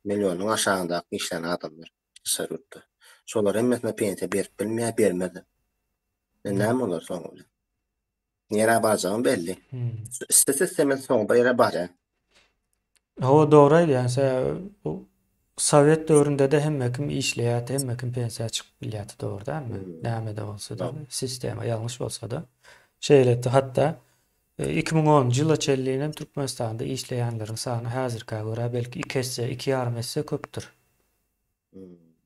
millionyň aşagyndaky işlän adamlar daşary ýurtda. Şolar hemmesine pensiýa berip bilmeýär, bermez. Ine näme bolar soňy bilen? Nirä barjagyň belli. Hmm. Islese istemese soňy bir ýere barýar. Hawa dogry aýdýaň. Sebäbi bu Sowet döwründe-de hemme kim işleýärdi, hemme kim pensiýa çykyp bilýärdi, dogry dälmi? Näme-de bolsa-da, sistema ýalňyş bolsa-da. Şeýledi, hatda 2010-njy ýyla çenli hem Türkmenistanda işleýänleriň sany häzirkä görä belki iki esse, iki ýarym esse köpdür.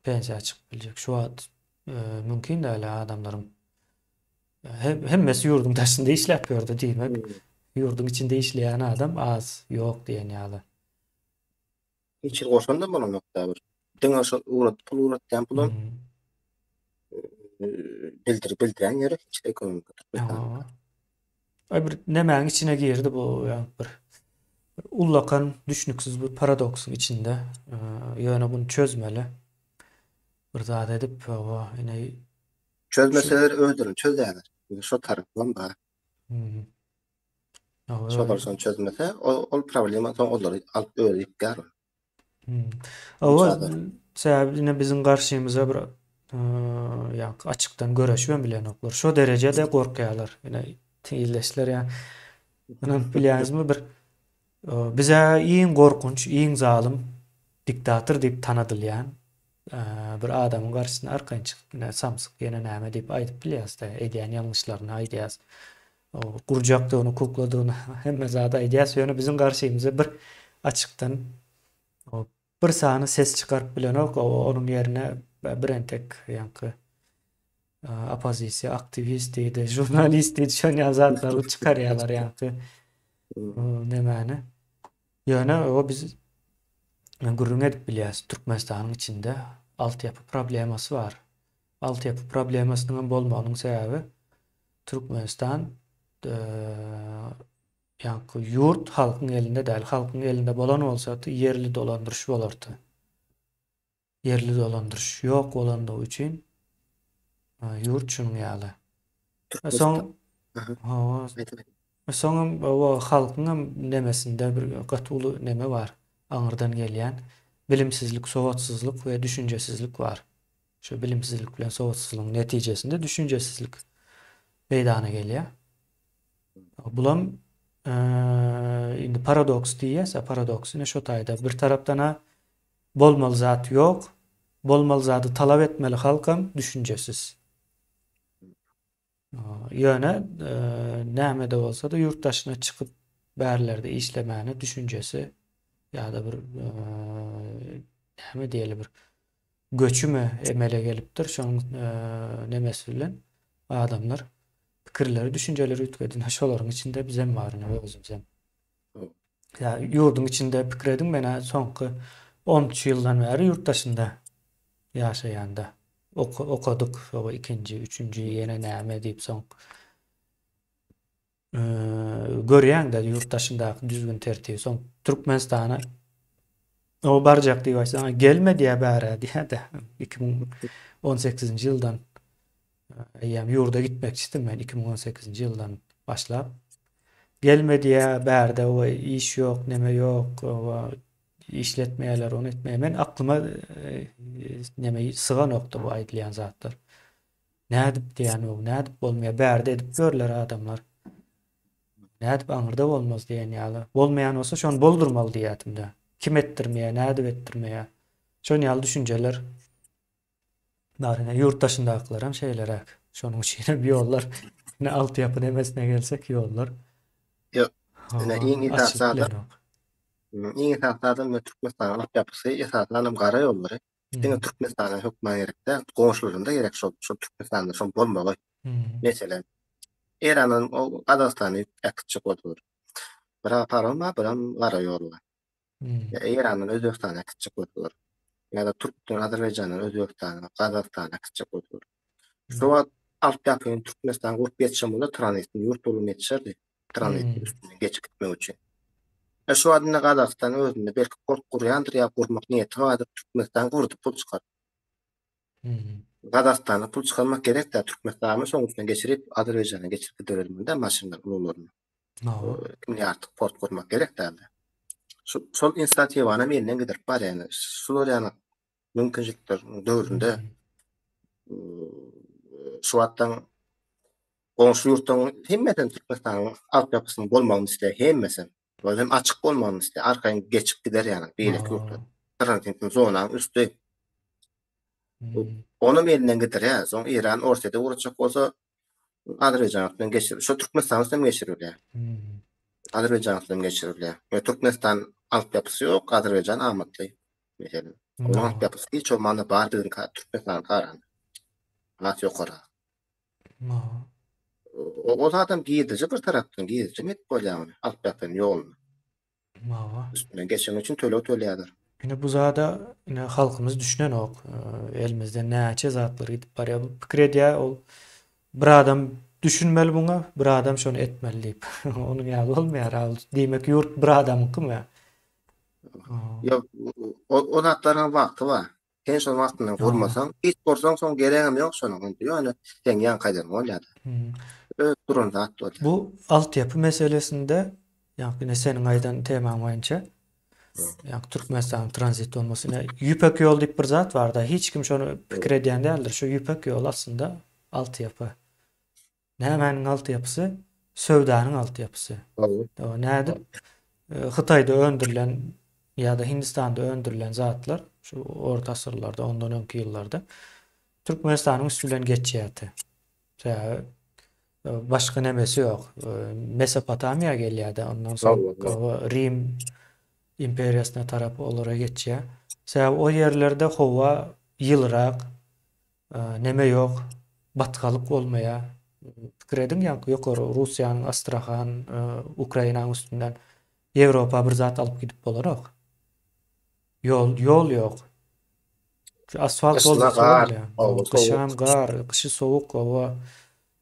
Pensiýa çykyp biljek. Şu wagt mümkin däl adamlaryň hemmesi ýurduň daşynda işläp ýördi diýmek. Ýurduň içinde işleýän adam az, ýok diýen ýaly. Hiç hili goşandam bolanok da bir. Diňe şol ugrat, pul ugratýan pulam bildir bildirýän ýeri hiç ekonomika Türkmenistanda. Ay bir nemäň içine girdi bu ýa bir ullakan düşnüksiz bir paradoksyň içinde. Ýöne bunu çözmeli. Bir zat edip, hawa, ine Çözmeseler özlerini çözýärler. Şo tarapam bar. Şolar şony çözmese, ol problema soň olary alyp özi ýykýar. Hawa, sebäbi ine biziň garşymyza bir ýa açykdan göreşibem bilenoklar. Şo derejede gorkýarlar. Ine ildeşler ýa ynanyp bilýäňizmi bir bize iň gorkunç, iň zalym diktator diýip tanadylýan bir adamyň garşysyna arkaýyn çykyp ine samsyk ýene näme diýip aýdyp bilýäs-de, edýän ýalňyşlaryny aýdýas. Gurjakdygyny, kukladygyny hemme zady aýdýas, ýöne biziň garşymyza bir açykdan bir sany ses çykaryp bilenok, onuň ýerine birentek ýaňky oppozisiýa aktiwist diýdi, žurnalist diýdi, şon ýaly zatlary çykarýarlar ýaňky nemäni. Ýöne o biz gürrüň edip bilýäs, Türkmenistanyň içinde altyapy problemasy bar. Altyapy problemasynyň hem bolmagynyň sebäbi Türkmenistan ýaňky ýurt halkyň elinde däl. Halkyň elinde bolan bolsady ýerli dolandyryş bolardy. Ýerli dolandyryş ýok bolandygy üçin ýurt şunuň ýaly. Soň hawa soňam halkyň hem nemesinde bir gaty uly neme bar. Aňyrdan gelýän bilimsizlik, sowatsyzlyk we düşünjesizlik bar. Şu bilimsizlik bilen sowatsyzlygyň netijesinde düşünjesizlik meýdana gelýär. Bulam indi paradoks diýýäs, paradoks ine şo taýda. Bir tarapdan-a bolmaly zat ýok, bolmaly zady talap etmeli halkam düşünjesiz. Ýöne näme-de bolsa-da ýurt daşyna çykyp bärlerde işlemäne düşünjesi ýa-da bir näme diýeli bir göçüme emele gelipdir. Şonuň nemesi bilen adamlar pikirleri, düşünjeleri üýtgedi. Ine şolaryň içinde bizem bar ine özümizem. Ýa ýurduň içinde pikir ediň, men-ä soňky 13 ýyldan bäri ýurt daşynda ýaşaýanda. Okadyk, soň ikinji, üçünji ýene näme diýip soň görýäň-de ýurt daşyndaky düzgün tertibi. Soň Türkmenistana o barjak diýip aýtsaň, gelme diýýär bärä diýýär-de. 2018-nji ýyldan eýýäm ýurda gitmekçidim men 2018-nji ýyldan başlap. Gelme diýýär, bärde o iş ýok, neme ýok, işletmeýärler, ony etmeýär. Men aklyma neme syganokdy bu aýdylýan zatlar. Nädip diýýän o, nädip bolmaýar, bärde edip ýörler adamlar. Nädip aňyrda bolmaz diýen ýaly. Bolmaýan bolsa şony boldurmaly diýýärdim-de. Kim etdirmeýär, nädip etdirmeýär. Şon ýaly düşünjeler bar. Ine ýurt daşyndakylaram şeýleräk. Şonuň üçin hem ýollar ine altyapy nemesine gelsek ýollar. Ýok. Ine iň esasy zat Iň esasy zadam ine Türkmenistanyň altyapysy esasanam gara ýollary. Diňe Türkmenistana hökman gerek däl, goňşularynda gerek şol, şol Türkmenistanda şol bolmagy. Meselem, Eýrandan o Gazagystana ýük äkitjek bolsalar. Bir-ä parom bar, birem gara ýol bar. Ýa Eýrandan Özbegistana äkitjek bolsalar. Ýa-da Türkden Azerbaýjandan Özbegistana, Gazagystana äkitjek bolsalar. Şu wagt altyapyny Türkmenistan gurup ýetişen bolsa tranzitni ýurt bolup ýetişerdi. Tranzitniň üstünden geçip gitmek üçin. E şu wagt indi Gazagystan özünde belki port gurýandyr ýa gurmak niýeti bardyr, Türkmenistan gurdy pul çykaryp. Gazagystana pul çykarmak gerek däl, Türkmenistany şoň üstünden geçirip Azerbaýjana geçirip gidibermeli-dä maşynlar ulaglaryny. Indi artyk port gurmak gerek däldi. Şu şol inisiatiwany hem elinden gidirip barýar ýani. Şular ýaly mümkinçilikler döwründe şu wagtdan goňşy ýurtlaryň hemmesem Türkmenistanyň altyapysynyň bolmagyny isleýär, hemmesem. Ol hem açyk bolmagyny isleýär, arkaýyn geçip gider ýaly beýleki ýurtlar. Tranzitniň zonaň üsti. Onam elinden gidirýär. Soň Eýran Orsýete ugratjak bolsa Azerbaýjan üstünden geçir. Şo Türkmenistan üstünden geçirilýär. Azerbaýjan üstünden geçirilýär. We Türkmenistan altyapysy ýok, Azerbaýjan amatly. Meselem. Onuň altyapysy hiç bolmanda bar biziň Türkmenistana garanda. Has ýokary. O zatam girdiji bir tarapdan girdiji edip bolýar ony altyapynyň ýoluny. Hawa. Üstünden geçen üçin töleg töleýärler. Ine bu zada ine halkymyz düşünenok. Elimizden näçe zatlar gidip barýar. Bu pikir edýär ol bir adam düşünmeli muňa, bir adam şony etmeli diýip. Onuň ýaly bolmaýar. Diýmek ýurt bir adamyňkymy? Ýok, o zatlaryň wagty bar. Sen şony wagtynda gurmasaň, hiç gursaň soň geregem ýok şonuň indi. Ýöne seň ýaňky aýdanyň bolýar-da. Öz duran zat bolýar. Bu altyapy meselesinde, ýaňky ine seniň aýdan temaň boýunça, ýaňky Türkmenistanyň tranzit bolmasy, ine Ýüpek ýoly diýip bir zat bar-da, hiç kim şony pikir edýän däldir. Şu Ýüpek ýoly aslynda altyapy. Nämäniň altyapysy? Söwdanyň altyapysy. Nädip Hytaýda öndürilen ýa-da Hindistanda öndürilen zatlar şu orta asyrlarda, ondan öňki ýyllarda Türkmenistanyň üsti bilen geçýärdi. Sebäbi başga nemesi ýok. Mesopotamiýa gelýärdi, ondan soň Rim imperiýasyna tarap olara geçýär. Sebäbi o ýerlerde howa ýylyrak, Neme ýok, batgalyk bolmaýar. Pikir ediň, ýaňky ýokary Russiýanyň Astrahan, Ukrainanyň üstünden Ýewropa bir zat alyp gidip bolanok. Ýol, ýol ýok. Şu asfalt Gyşyna bolmasa gar, bolýar. hawa, Gyşam sowuk. gar, gyşy sowuk, hawa.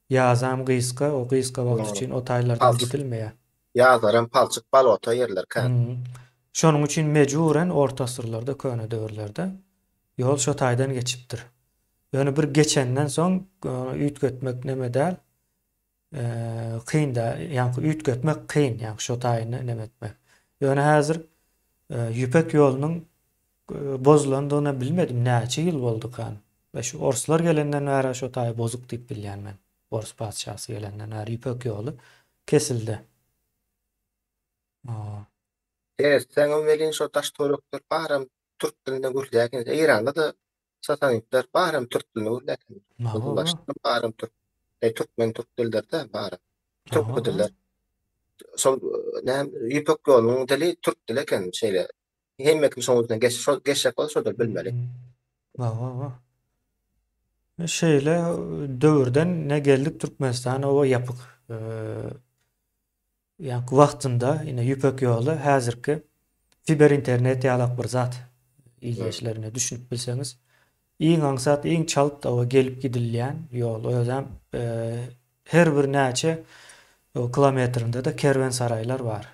Ýazam gysga, o gysga wagt üçin o taýlardan Palçyk. gidilmeýär. Ýazlaram palçyk, balota ýerler kän. Şonuň üçin mejburen orta asyrlarda, köne döwürlerde Ýol şo taýdan geçipdir. Ýöne bir geçenden soň üýtgetmek neme däl. Kyn da, ýaňky üýtgetmek kyn, ýaňky şo taýyny neme etmek. Ýöne häzir Ýüpek ýolunyň bozulandygyny bilmedim, näçe ýyl boldukan. We şu orslar gelenden bäri şo taýy bozuk diýip bilýän men. Ors patyşasy gelenden bäri Ýüpek ýoly kesildi. Seretseňem welin şo daş-töwerekler baram türk dilinde gürlýär eken. Eýranda-da sasanitler baram türk dilinde gürlýär eken. Gyzylbaşlar baram türk. E, türkmen türk dilleri-de baram. Türk diller. Şol näme Ýüpek ýolunyň dili türk dili eken şeýle. Hemme kim şoň üstünden geç, şol geçjek bolsa şol dili bilmeli. Hawa. Şeýle döwürden ne geldik Türkmenistan oba ýapyk. Ýaňky wagtynda ine Ýüpek ýoly häzirki fiber internet ýalak bir zat. Ildeşlerine düşünip bilseňiz. Iň aňsat, iň çalt oba gelip gidilýän ýol. Özem her bir näçe kilometrinde-de kerwensaraýlar bar.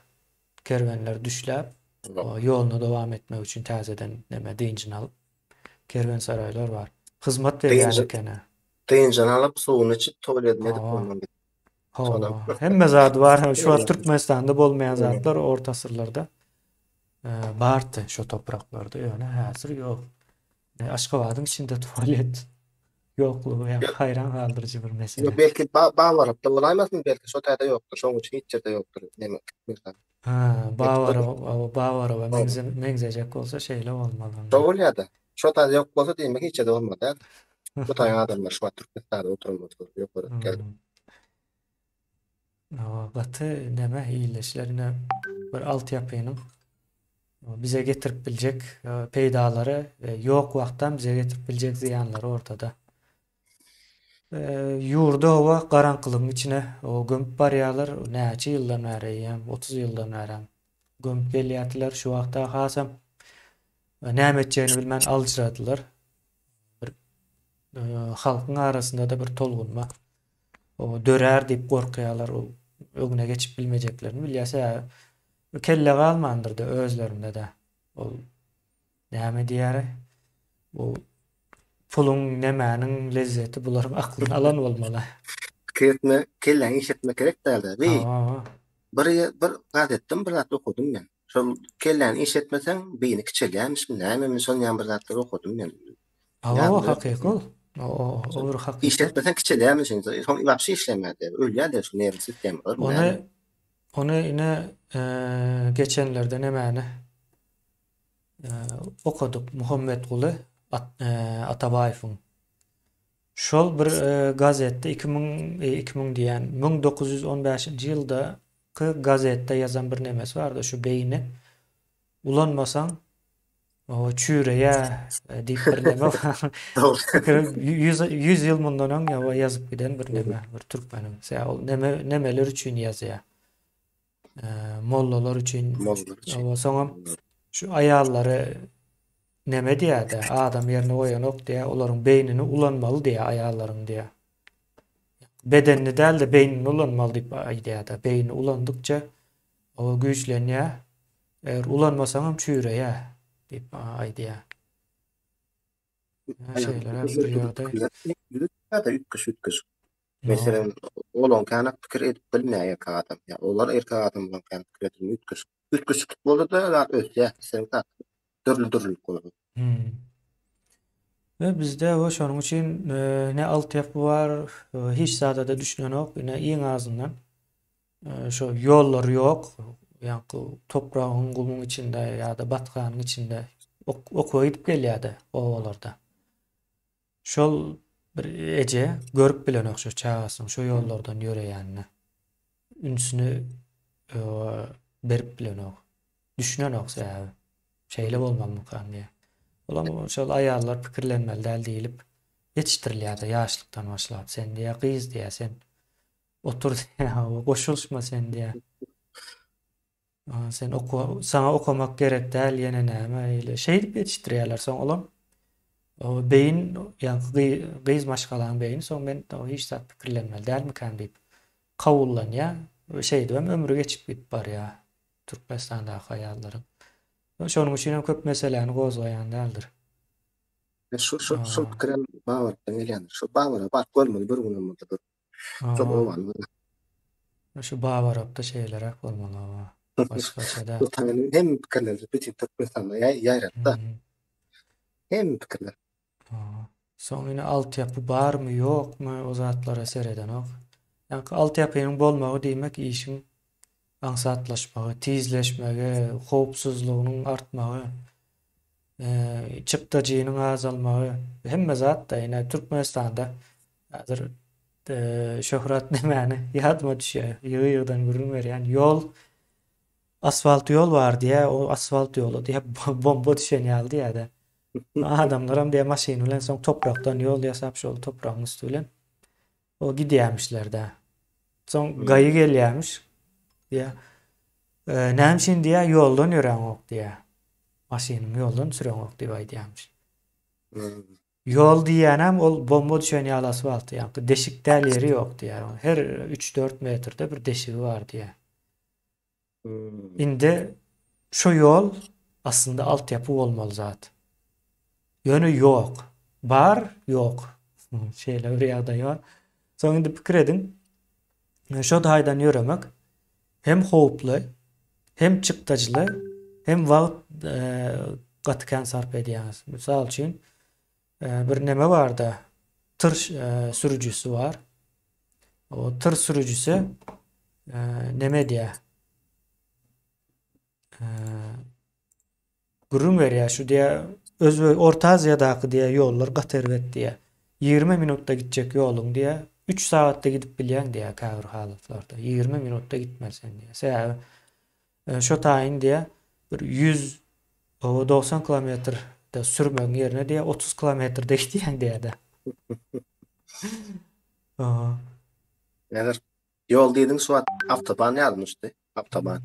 Kerwenler düşläp, ýoluny dowam etmek üçin täzeden neme dynjyny alyp kerwensaraýlar bar. Hyzmat berýän ekeni. Dynjyny alyp, suwuny içip, toýledini edip ondan Hawa, hemme zady bar. Şu wagt Türkmenistanda bolmaýan zatlar orta asyrlarda bardy şo topraklarda, ýöne häzir ýok. Aşgabadyň içinde tualet ýoklugy ýa haýran galdyryjy bir mesele. Belki Babarapda bolaýmasyn, belki şo taýda ýokdur, şoň üçin hiç ýerde ýokdur. Näme Türkmenistan. Ha, Babaraba, Babaraba meňzejek bolsa şeýle bolmaly. Şo bolýar-da. Şo taýda ýok bolsa diýmek hiç ýerde bolmaz däl. Bu taýyň adamlar şu wagt Türkmenistanda oturan bolsa ýokary geldi. Hawa, gaty neme ildeşler ine bir altyapynyň bize getirip biljek peýdalary we ýok wagtdan bize getirip biljek zyýanlary ortada. Ýurdy hawa garaňkylygyň içine gömüp barýarlar. Näçe ýyldan bäri eýýäm 30 ýyldan bäri gömüp gelýärdiler. Şu wagtda hasam näme etjegini bilmän aljyradylar. Bir halkyň arasynda-da bir tolgunma dörär diýip gorkýarlar. O öňüne geçip bilmejeklerini bilýär. Sebäbi kelle galmandyr-da özlerinde-de. Ol näme diýýär? Bu puluň nemäniň lezzeti bularyň aklyny alan bolmaly. Pikir etme, kelläňi işletmek gerek däldi. Bir bir bir gazetden bir zat okadym men. Şol kelläňi işletmeseň beýni kiçelýärmişmi nämemi şol ýaly bir zatlar okadym men. Hawa, hakyky ol. O bir hakykat. Işletmeseň kiçelýärmişin. Soň wapşe işlemeýär diýýär. Ölýär diýýär şu nerw sistemalar. Ony ony ine geçenlerde nemäni? Okadyk Muhammetguly Atabaýewiň. Şol bir gazetde 2000 2000 diýýän 1915-nji ýyldaky gazetde ýazan bir nemesi bardy şu beýni ulanmasaň o çüýreýä diýip bir neme bar. Pikiri 100 100 ýyl mundan öň ýazyp giden bir neme bir türkmeniň. Ol neme nemeler üçin ýazýar. Mollalar üçin. Mollalar üçin. Owa, soňam şu aýallary neme diýýär-de, adam ýerine goýanok diýýär, olaryň beýnini ulanmaly diýýär aýallaryň diýýär. Bedenini däl-de beýnini ulanmaly diýip aýdýar-da. Beýni ulandykça o güýçlenýär. Eger ulanmasaňam çüýreýär diýip aýdýar. Şeýleräk bir ýagdaý. Üýtgeşik-üýtgeşik. Meselem, olam kän pikir edip bilmeýär erkek adam. Ýa olar erkek adam bilen kän pikir edip üýtgeşik. Üýtgeşiklik bolsa-da zat ösýär. Islendik zat dürli-dürlülik bolsa. Hmm. We bizde we şonuň üçin e, ne altyapy bar, e, hiç zada-da düşünenok. Ine iň azyndan e, şo ýollar ýok. Ýaňky topragyň, gumuň içinde ýa-da batganyň içinde ok okuwa gidip gelýär-de obalarda. Şol bir eje görüp bilenok şo çagasynyň şo ýollardan ýöreýänini. Ünsüni berip bilenok. Düşünenok sebäbi. Şeýle bolmalymykan diýýär. Olam şol aýallar pikirlenmeli däl diýlip ýetişdirilýär-de ýaşlykdan başlap. Sen diýýär gyz diýýär sen otur diýýär goşulyşma sen diýýär. Sen oku, saňa okamak gerek däl, ýene näme eýle. Şeýdip ýetişdirýärler. Soň olam o beýin, ýaňky gyz maşgalaň beýni soň men hiç zat pikirlenmeli dälmikän diýip kabullanýar. Şeýdibem ömri geçip gidip barýar Türkmenistandaky aýallaryň. Şonuň üçin hem köp meseläni gozgaýan däldir. Şu şu şu pikirem Babardan gelýändir. Şu Babara baryp görmeli bir günem bolsa bir. Çok owal. Şu Babarapda şeýleräk bolmaly hawa. Başgaça däl. Bu taýyny hem pikirler bütün Türkmenistanda ýaýratda. Hem pikirler. Soň ýene altyapy barmy, ýokmy o zatlara seredenok. Ýaňky altyapynyň bolmagy diýmek işiň aňsatlaşmagy, tizleşmegi, howpsuzlygynyň artmagy, çykdajynyň azalmagy hemme zatda ine Türkmenistanda häzir Şöhrat nemäni ýadyma düşýär, ýygy-ýygydan gürrüň berýän ýol asfalt ýol bar diýýär, o asfalt ýola diýýär bomba düşen ýaly diýýär-de. Adamlaram diýýär maşyn bilen soň toprakdan ýol ýasap şol topragyň üsti bilen o gidýärmişler-de. Soň gaýy gelýärmiş diýýär. Näme üçin diýýär ýoldan ýöräňok diýýär. Maşynyňy ýoldan süreňok diýip aýdýarmyş. Ýol diýýänem ol bomba düşen ýaly asfalt, ýaňky deşik däl ýeri ýok diýýär. Her üç-dört metrde bir deşigi bar diýýär. Indi şu ýol aslynda altyapy bolmaly zat. Ýöne ýok. Bar, ýok. Şeýle bir ýagdaý bar. Soň indi pikir ediň. Şo taýdan ýöremek hem howply, hem çykdajyly, hem wagt gaty kän sarp edýäňiz. Mysal üçin, bir neme barda, tyr sürüjisi bar. O tyr sürüjisi neme edýär? Gürrüň berýär şu diýýär, Özbe Orta Aziýadaky diýýär ýollar gaty erbet diýýär. 20 minutda gitjek ýoluň diýýär, 3 sagatda gidip bilýäň diýýär käbir halatlarda. 20 minutda gitmeli sen diýýär. Sebäbi şo taýyn diýýär, bir 100 oba 90 kilometrde sürmegiň ýerine diýýär, 30 kilometrde gidýäň diýýär-de. Aha. Näder? Ýol diýdiň şu wagt awtoban ýadyma düşdi. Awtoban.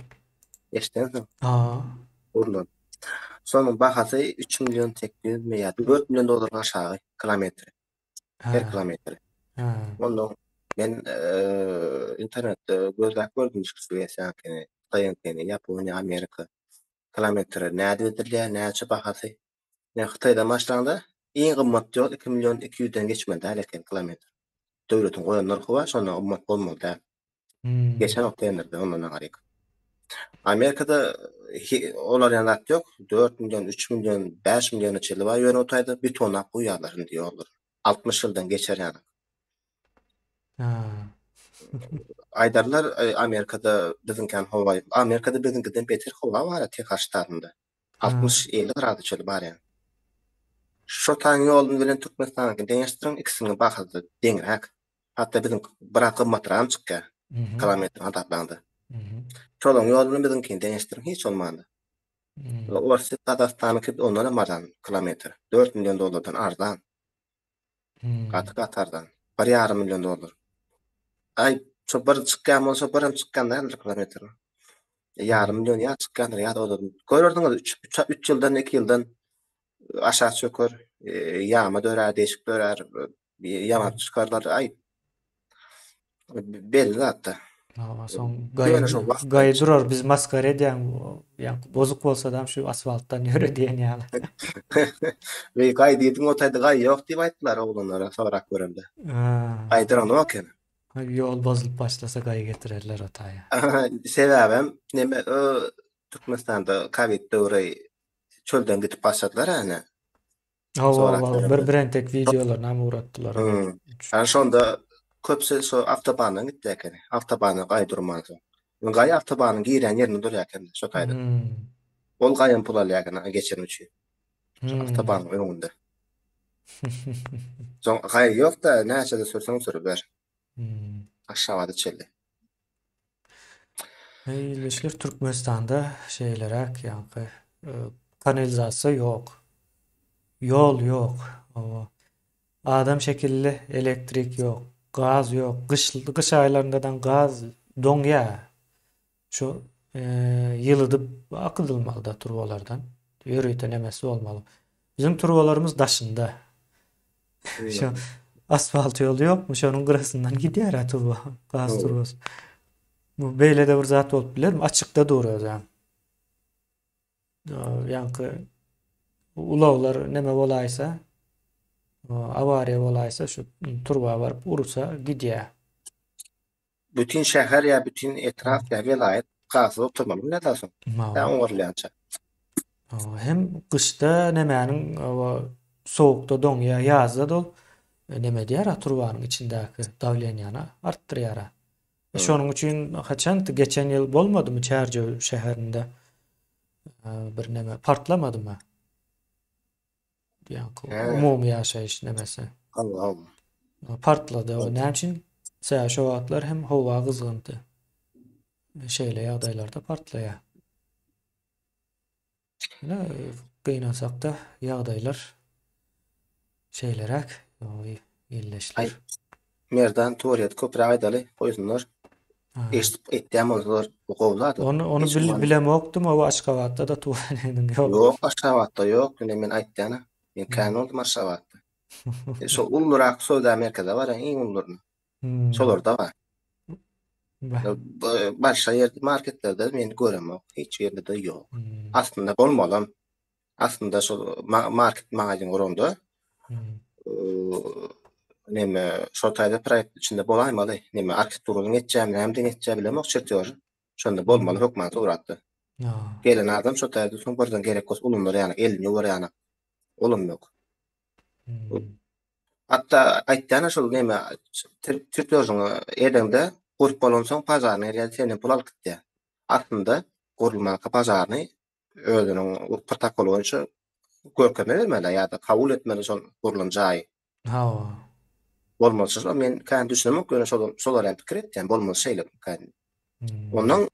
Eşdensiň. Ha. Gurlan. Şonuň bahasy 3 million 800 mi ýa 4 million dollardan aşagy kilometri. Her kilometri. Ha. Ondan men internetde gözläp gördüm şu Şwesiýanyňkyny, Hytaýyňkyny, Ýaponiýa, Amerika. Kilometre nädip edilýär, näçe bahasy. Ýa Hytaýdan başlaňda iň gymmat ýol 2 million 200 den geçmeli däl eken kilometr. Döwletiň goýan nyrhy bar, şondan gymmat bolmaly däl. Hmm. Geçenok tenderde ondan aňaryk. Amerikada olar ýaly zat ýok. 4 million, 3 million, 5 milliona çenli bar. Ýöne o taýda betonlap guýýarlar indi ýollary. 60 ýyldan geçer ýaly. Ha. Aýdarlar e, Amerikada biziňkän howa, Amerikada biziňkiden beter howa bar Tehas ştatynda. 60-50 gradus çenli barýar. Şo taýyň ýoluny bilen Türkmenistanyňkyny deňeşdiriň, ikisiniň bahasy deňräk. Hatda biziň biraz gymmatragam çykýar. Kilometr hasaplaňda. Şolaryň ýoluny biziňkini deňeşdiriň hiç bolmanda. Orsýet Gazagystanyňky ondan hem arzan kilometr. 4 million dollardan arzan. Gaty gaty arzan. Bir ýarym million dollar. Aý, şo bir çykýan bolsa birem çykýan däldir kilometr. Ýarym million ýa çykýandyr ýa-da ozal. Görersiňiz 3 3 ýyldan 2 ýyldan aşak çöker, ýama dörär, deşik dörär, ýamap çykarlar. Aý, belli zatda. Hawa, soň gaý gaý durar biz maskara edýäň, ýaňky bozuk bolsadam şu asfaltdan ýöre diýen ýaly. Weý gaý diýdiň o taýda gaý ýok diýip aýtdylar oglanlara sorap göremde. Gaý duranok eken. Ýol bozulyp başlasa gaý getirerler o taýa. Sebäbem neme Türkmenistanda kowid döwri çölden gidip başladylar ene. Hawa, hawa, bir birentek wideolaryny hem ugratdylar. Hmm. Yani şonda köpüsi şo awtobandan gitdi ekeni. Awtobana gaý durmansoň. Gaý awtobanyň girýän ýerinde durýar eken şo taýda. Hmm. Ol gaýam pul alýar eken geçen üçin. Şo Hmm. awtobanyň öňünde. Soň gaý ýok-da, näçe-de sürseň sürüber. Hmm. Aşgabada çenli. Ildeşler Türkmenistanda şeýleräk ýaňky e, kanalizasiýa ýok. Ýol ýok. Oba. Adam şekilli elektrik ýok. Gaz ýok. Gyş gyş aýlaryndadan gaz doňýar. Şu e, ýylydyp akydylmaly-da turbalardan. Ýörite nemesi bolmaly. Biziň turbalarymyz daşynda. Şu asfalt ýoly ýokmy? Şonuň gyrasyndan gidýär-ä turba, gaz turbasy. Bu beýle-de bir zat bolup bilermi? Açykda dur özem. Ýaňky ulaglar neme bolaýsa, awariýa bolaýsa şu turba baryp ursa gidýär. Bütin şäher ýa bütin etrap ýa welaýat gazsyz oturmaly bolýar-da soň. Tä oňarylýança. Hem gyşda nemäniň sowukda doňýar, ýazda-da ol neme edýär-a turbanyň içindäki dawleniýany artdyrýar-a. Şonuň üçin haçan geçen ýyl bolmadymy Çärjew şäherinde bir neme partlamadymy? Ýaňky umumy ýaşaýyş nemesi. Hawa, hawa. Partlady. O näme üçin? Sebäbi şo wagtlar hem howa gyzgyndy. Şeýle ýagdaýlarda partlaýar. Ine, gynansakda ýagdaýlar şeýleräk, ildeşler. Merdan Turyýet köpräk aýdaly goýsunlar. Eşidip etýän bolsalar bu gowy zat. Ony ony bil, bilemokdym o Aşgabatda da Turyýetiň ýok. Ýok Aşgabatda ýok ine men aýtýan. Men kän boldum Aşgabatda. E, şo ulurak söwda merkezi bar iň ulularyny. Hmm. Şolarda bar. Başga ýerde marketlerde men göremok. Hiç ýerde de ýok. Hmm. Aslynda bolmalam. Aslynda şol market magazin guranda neme şo taýda proýekt içinde bolaýmaly. Neme arhitekturanyň etjämi, näme etjämi bilemok çertýož. Şonda bolmaly hökman suratda. Gelen adam şo taýda soň birden gerek bolsa ulanar ýaly, elini ýuwar ýaly. Olam ýok. Hatda aýtýan şol neme çertýožyňy edeňde gurup bolansoň pažarnyý gelýär, senden pul alyp gitýär. Aslynda gurulmanka pažarnyý özüniň protokoly boýunça görkezme bermeli ýa-da kabul etmeli şol gurlan jaýy. Hawa. Bolmasa şol men kän düşünemok ýöne şol şolar hem pikir etýän bolmasa şeýle kän. Ondan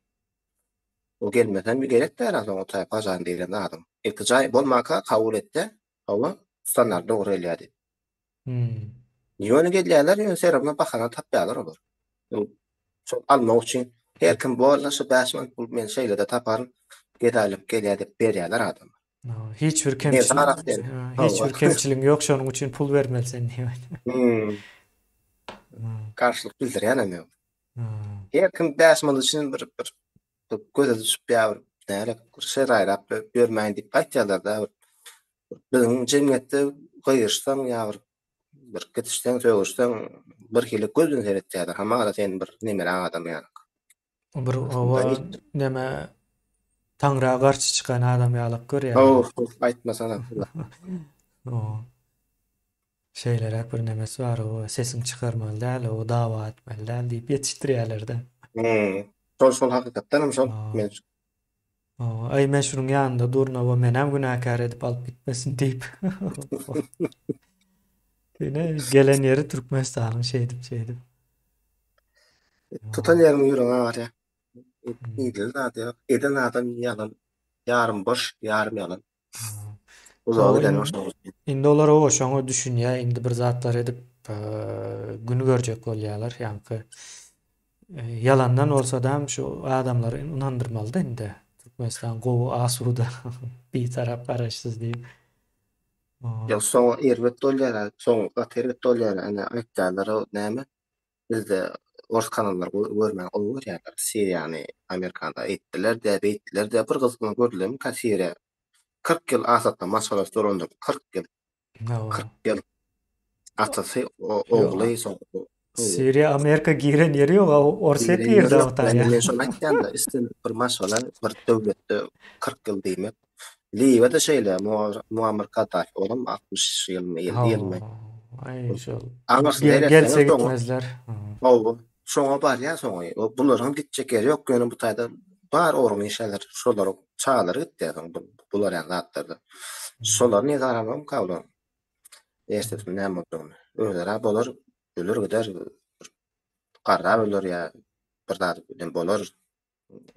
o gelmesem gerek däl soň o taý pažan diýlen zadyň. Ilki jaý bolmaka kabul etde, hawa, standart dogry gelýär diýip. Hmm. Ýöne gelýärler, ýöne serowna bahana tapýarlar olar. Şol almak üçin her kim borla şu 5 manat pul men şeýle-de taparyn, gedaýlyk gelýär diýip berýärler adama. Hiç bir kemçilik, hiç bir kemçiligiň ýok, şonuň üçin pul bermeli sen diýip. Hmm. Garşylyk bildirýän hem ýok. Her kim 5 manat üçin bir bir göze düşüp ýa bir näle bir şeraýlap ýörmäýin diýip aýtýarlar-da. Biziň jemgyýetde gygyryşsaň ýa bir bir gitişseň, sögüşseň bir hili göz bilen seretýärler. Hamala sen bir nemeräk adam ýaly. Bir oba neme Taňra garşy çykan adam ýalak görýärler. Oh, aýtmasana. Şeýleräk bir nemesi bar, o sesiňi çykarmaly däl, o dawa etmeli däl diýip ýetişdirýärler-de. Hmm. Şol şol hakykatdan hem şol. Men. Aý men şunuň ýanynda durun oba menem günäkär edip alyp gitmesin diýip. Ine gelen ýeri Türkmenistanyň şeýdip şeýdip. Tutan ýeriň ýüregiň agyrýar. Diýdigi zat ýok. Eden adam ýalan. Ýarym boş, ýarym ýalan. Uzaga giden şoň üçin. Indi olar oba şoňa düşünýär. Indi bir zatlar edip gün görjek bolýarlar. Ýaňky Ýalandan bolsadam şu adamlary ynandyrmalyda indi. Türkmenistan gowy asuda bitarap garaşsyz diýip. Ýok soňy erbet bolýar soňy gaty erbet bolýar ene aýtýarlar o näme bizde ors kanallar görmän gowy görýärler siriýany amerikada eýtdiler-de beýtdiler-de bir gyzykly gördülermika siriýa 40 ýyl asatda maşgalasy dolandyrdy 40 ýyl 40 ýyl atasy, ogly, soň Siriýa Amerika giren ýeri ýok, Orsýet girdi o taýa. Men şony aýtýan-da, islendik bir maşgala bir döwletde 40 ýyl diýmek. Liwiýada şeýle, Muammar Kaddafi olam 60 ýylmy, 50 ýylmy. Aý, şol. Gelse gitmezler. Hawa, şoňa barýar soňy. Bularyň gitjek ýeri ýok, ýöne bu taýda bar orun işler, şolaryň çagalary gitýär soň bular ýaly zatlarda. Şolar niýe garanokmyka bularyň? Ertesi näme boljagyny. Özara bolar, öler gider, garrap öler ýa bir zat bilen bolar.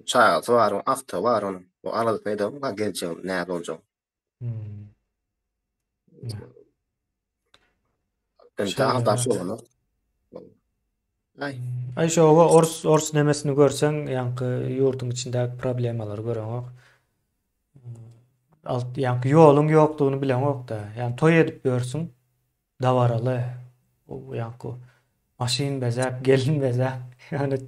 Çagasy bar, agtygy bar onuň. O aladasyny edenokmyka geljegini näme boljagyny. Entä aldap bolanok. Aý. Aý şo ors ors nemesini görseň, ýaňky ýurduň içindäki problemalary göreňok. Alt ýaňky ýoluň ýokdugyny bileňok-da. Ýani toý edip ýörsüň, dabaraly. O ýaňky maşyn bezäp, gelin bezäp, ýani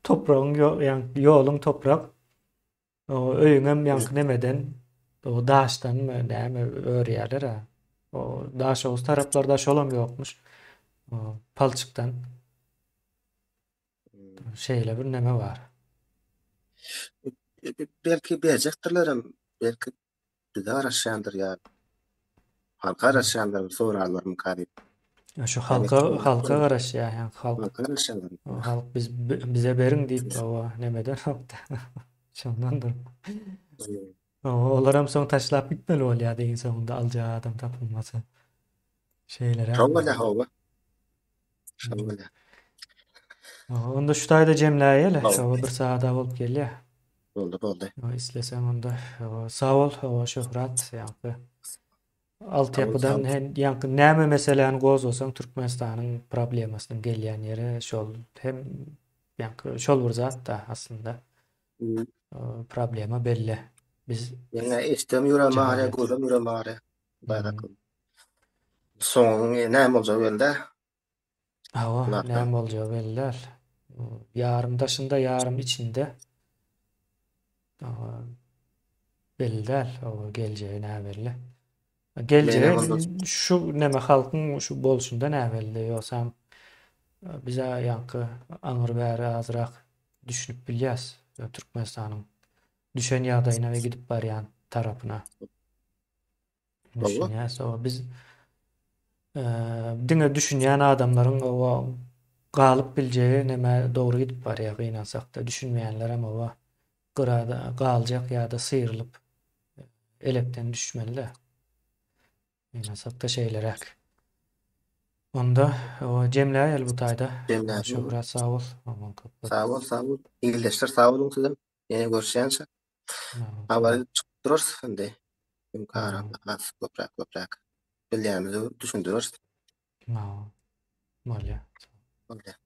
topragyň ýok, ýaňky ýoluň toprak. O öýüňem ýaňky nemeden, o daşdanmy näme örýärler-ä. O Daşoguz taraplarda şolam ýokmuş. O palçykdan. Şeýle bir neme bar. Belki berjekdirlerem, belki bize garaşýandyr ýa halka garaşýandyr sorarlarmyka diýip. Şu halka halka garaşýar, ýa halk. Halka garaşýandyr. Halk biz bize beriň diýip, owa, nemeden hakda. Şondandyr. Owa, olaram soň taşlap gitmeli bolýar iň soňunda aljak adam tapylmasa. Şeýleräk. Şol bolýar, hawa. Şol bolýar. Onda şu taýda jemläýeli. Şowa bir saada bolup gelýär. Boldy, boldy. Isleseň onda sag bol, hawa Şöhrat, ýaňky altyapydan ýaňky näme meseläni gozgasaň Türkmenistanyň problemasynyň gelýän ýeri şol hem ýaňky şol bir zat-da aslynda. Problema belli. Biz Ýa eşdem ýürem agyrýar, gördüm ýürem agyrýar. Hudaý saklasyn. Soňunyň näme boljagy belli däl. Hawa, näme boljagy belli däl. Ýarym daşynda, ýarym içinde. Belli däl, o geljegi näbelli. Geljegi şu näme halkyň şu bolşunda näbelli, ýogsam bize ýaňky aňyr bäri azrak düşünip bilýäs Türkmenistanyň düşen ýagdaýyna we gidip barýan tarapyna. Düşünýäs, oba biz diňe düşünýän adamlaryň oba galyp biljegi näme dogry gidip barýar gynansakda düşünmeýänlerem oba gyrada galjak ýa-da syrylyp elekden düşmeli-de. Gynansakda şeýleräk. Onda oba jemläýeli bu taýda. Jemläýeli. Şöhrat sag bol. Sag bol, sag bol. Ildeşler sag boluň sizem. Ýene görüşýänçä. Habar edip çykyp durarys indi. Çünki aramda has köpräk köpräk bilýänimizi düşündireris. Bolýar. Bolýar.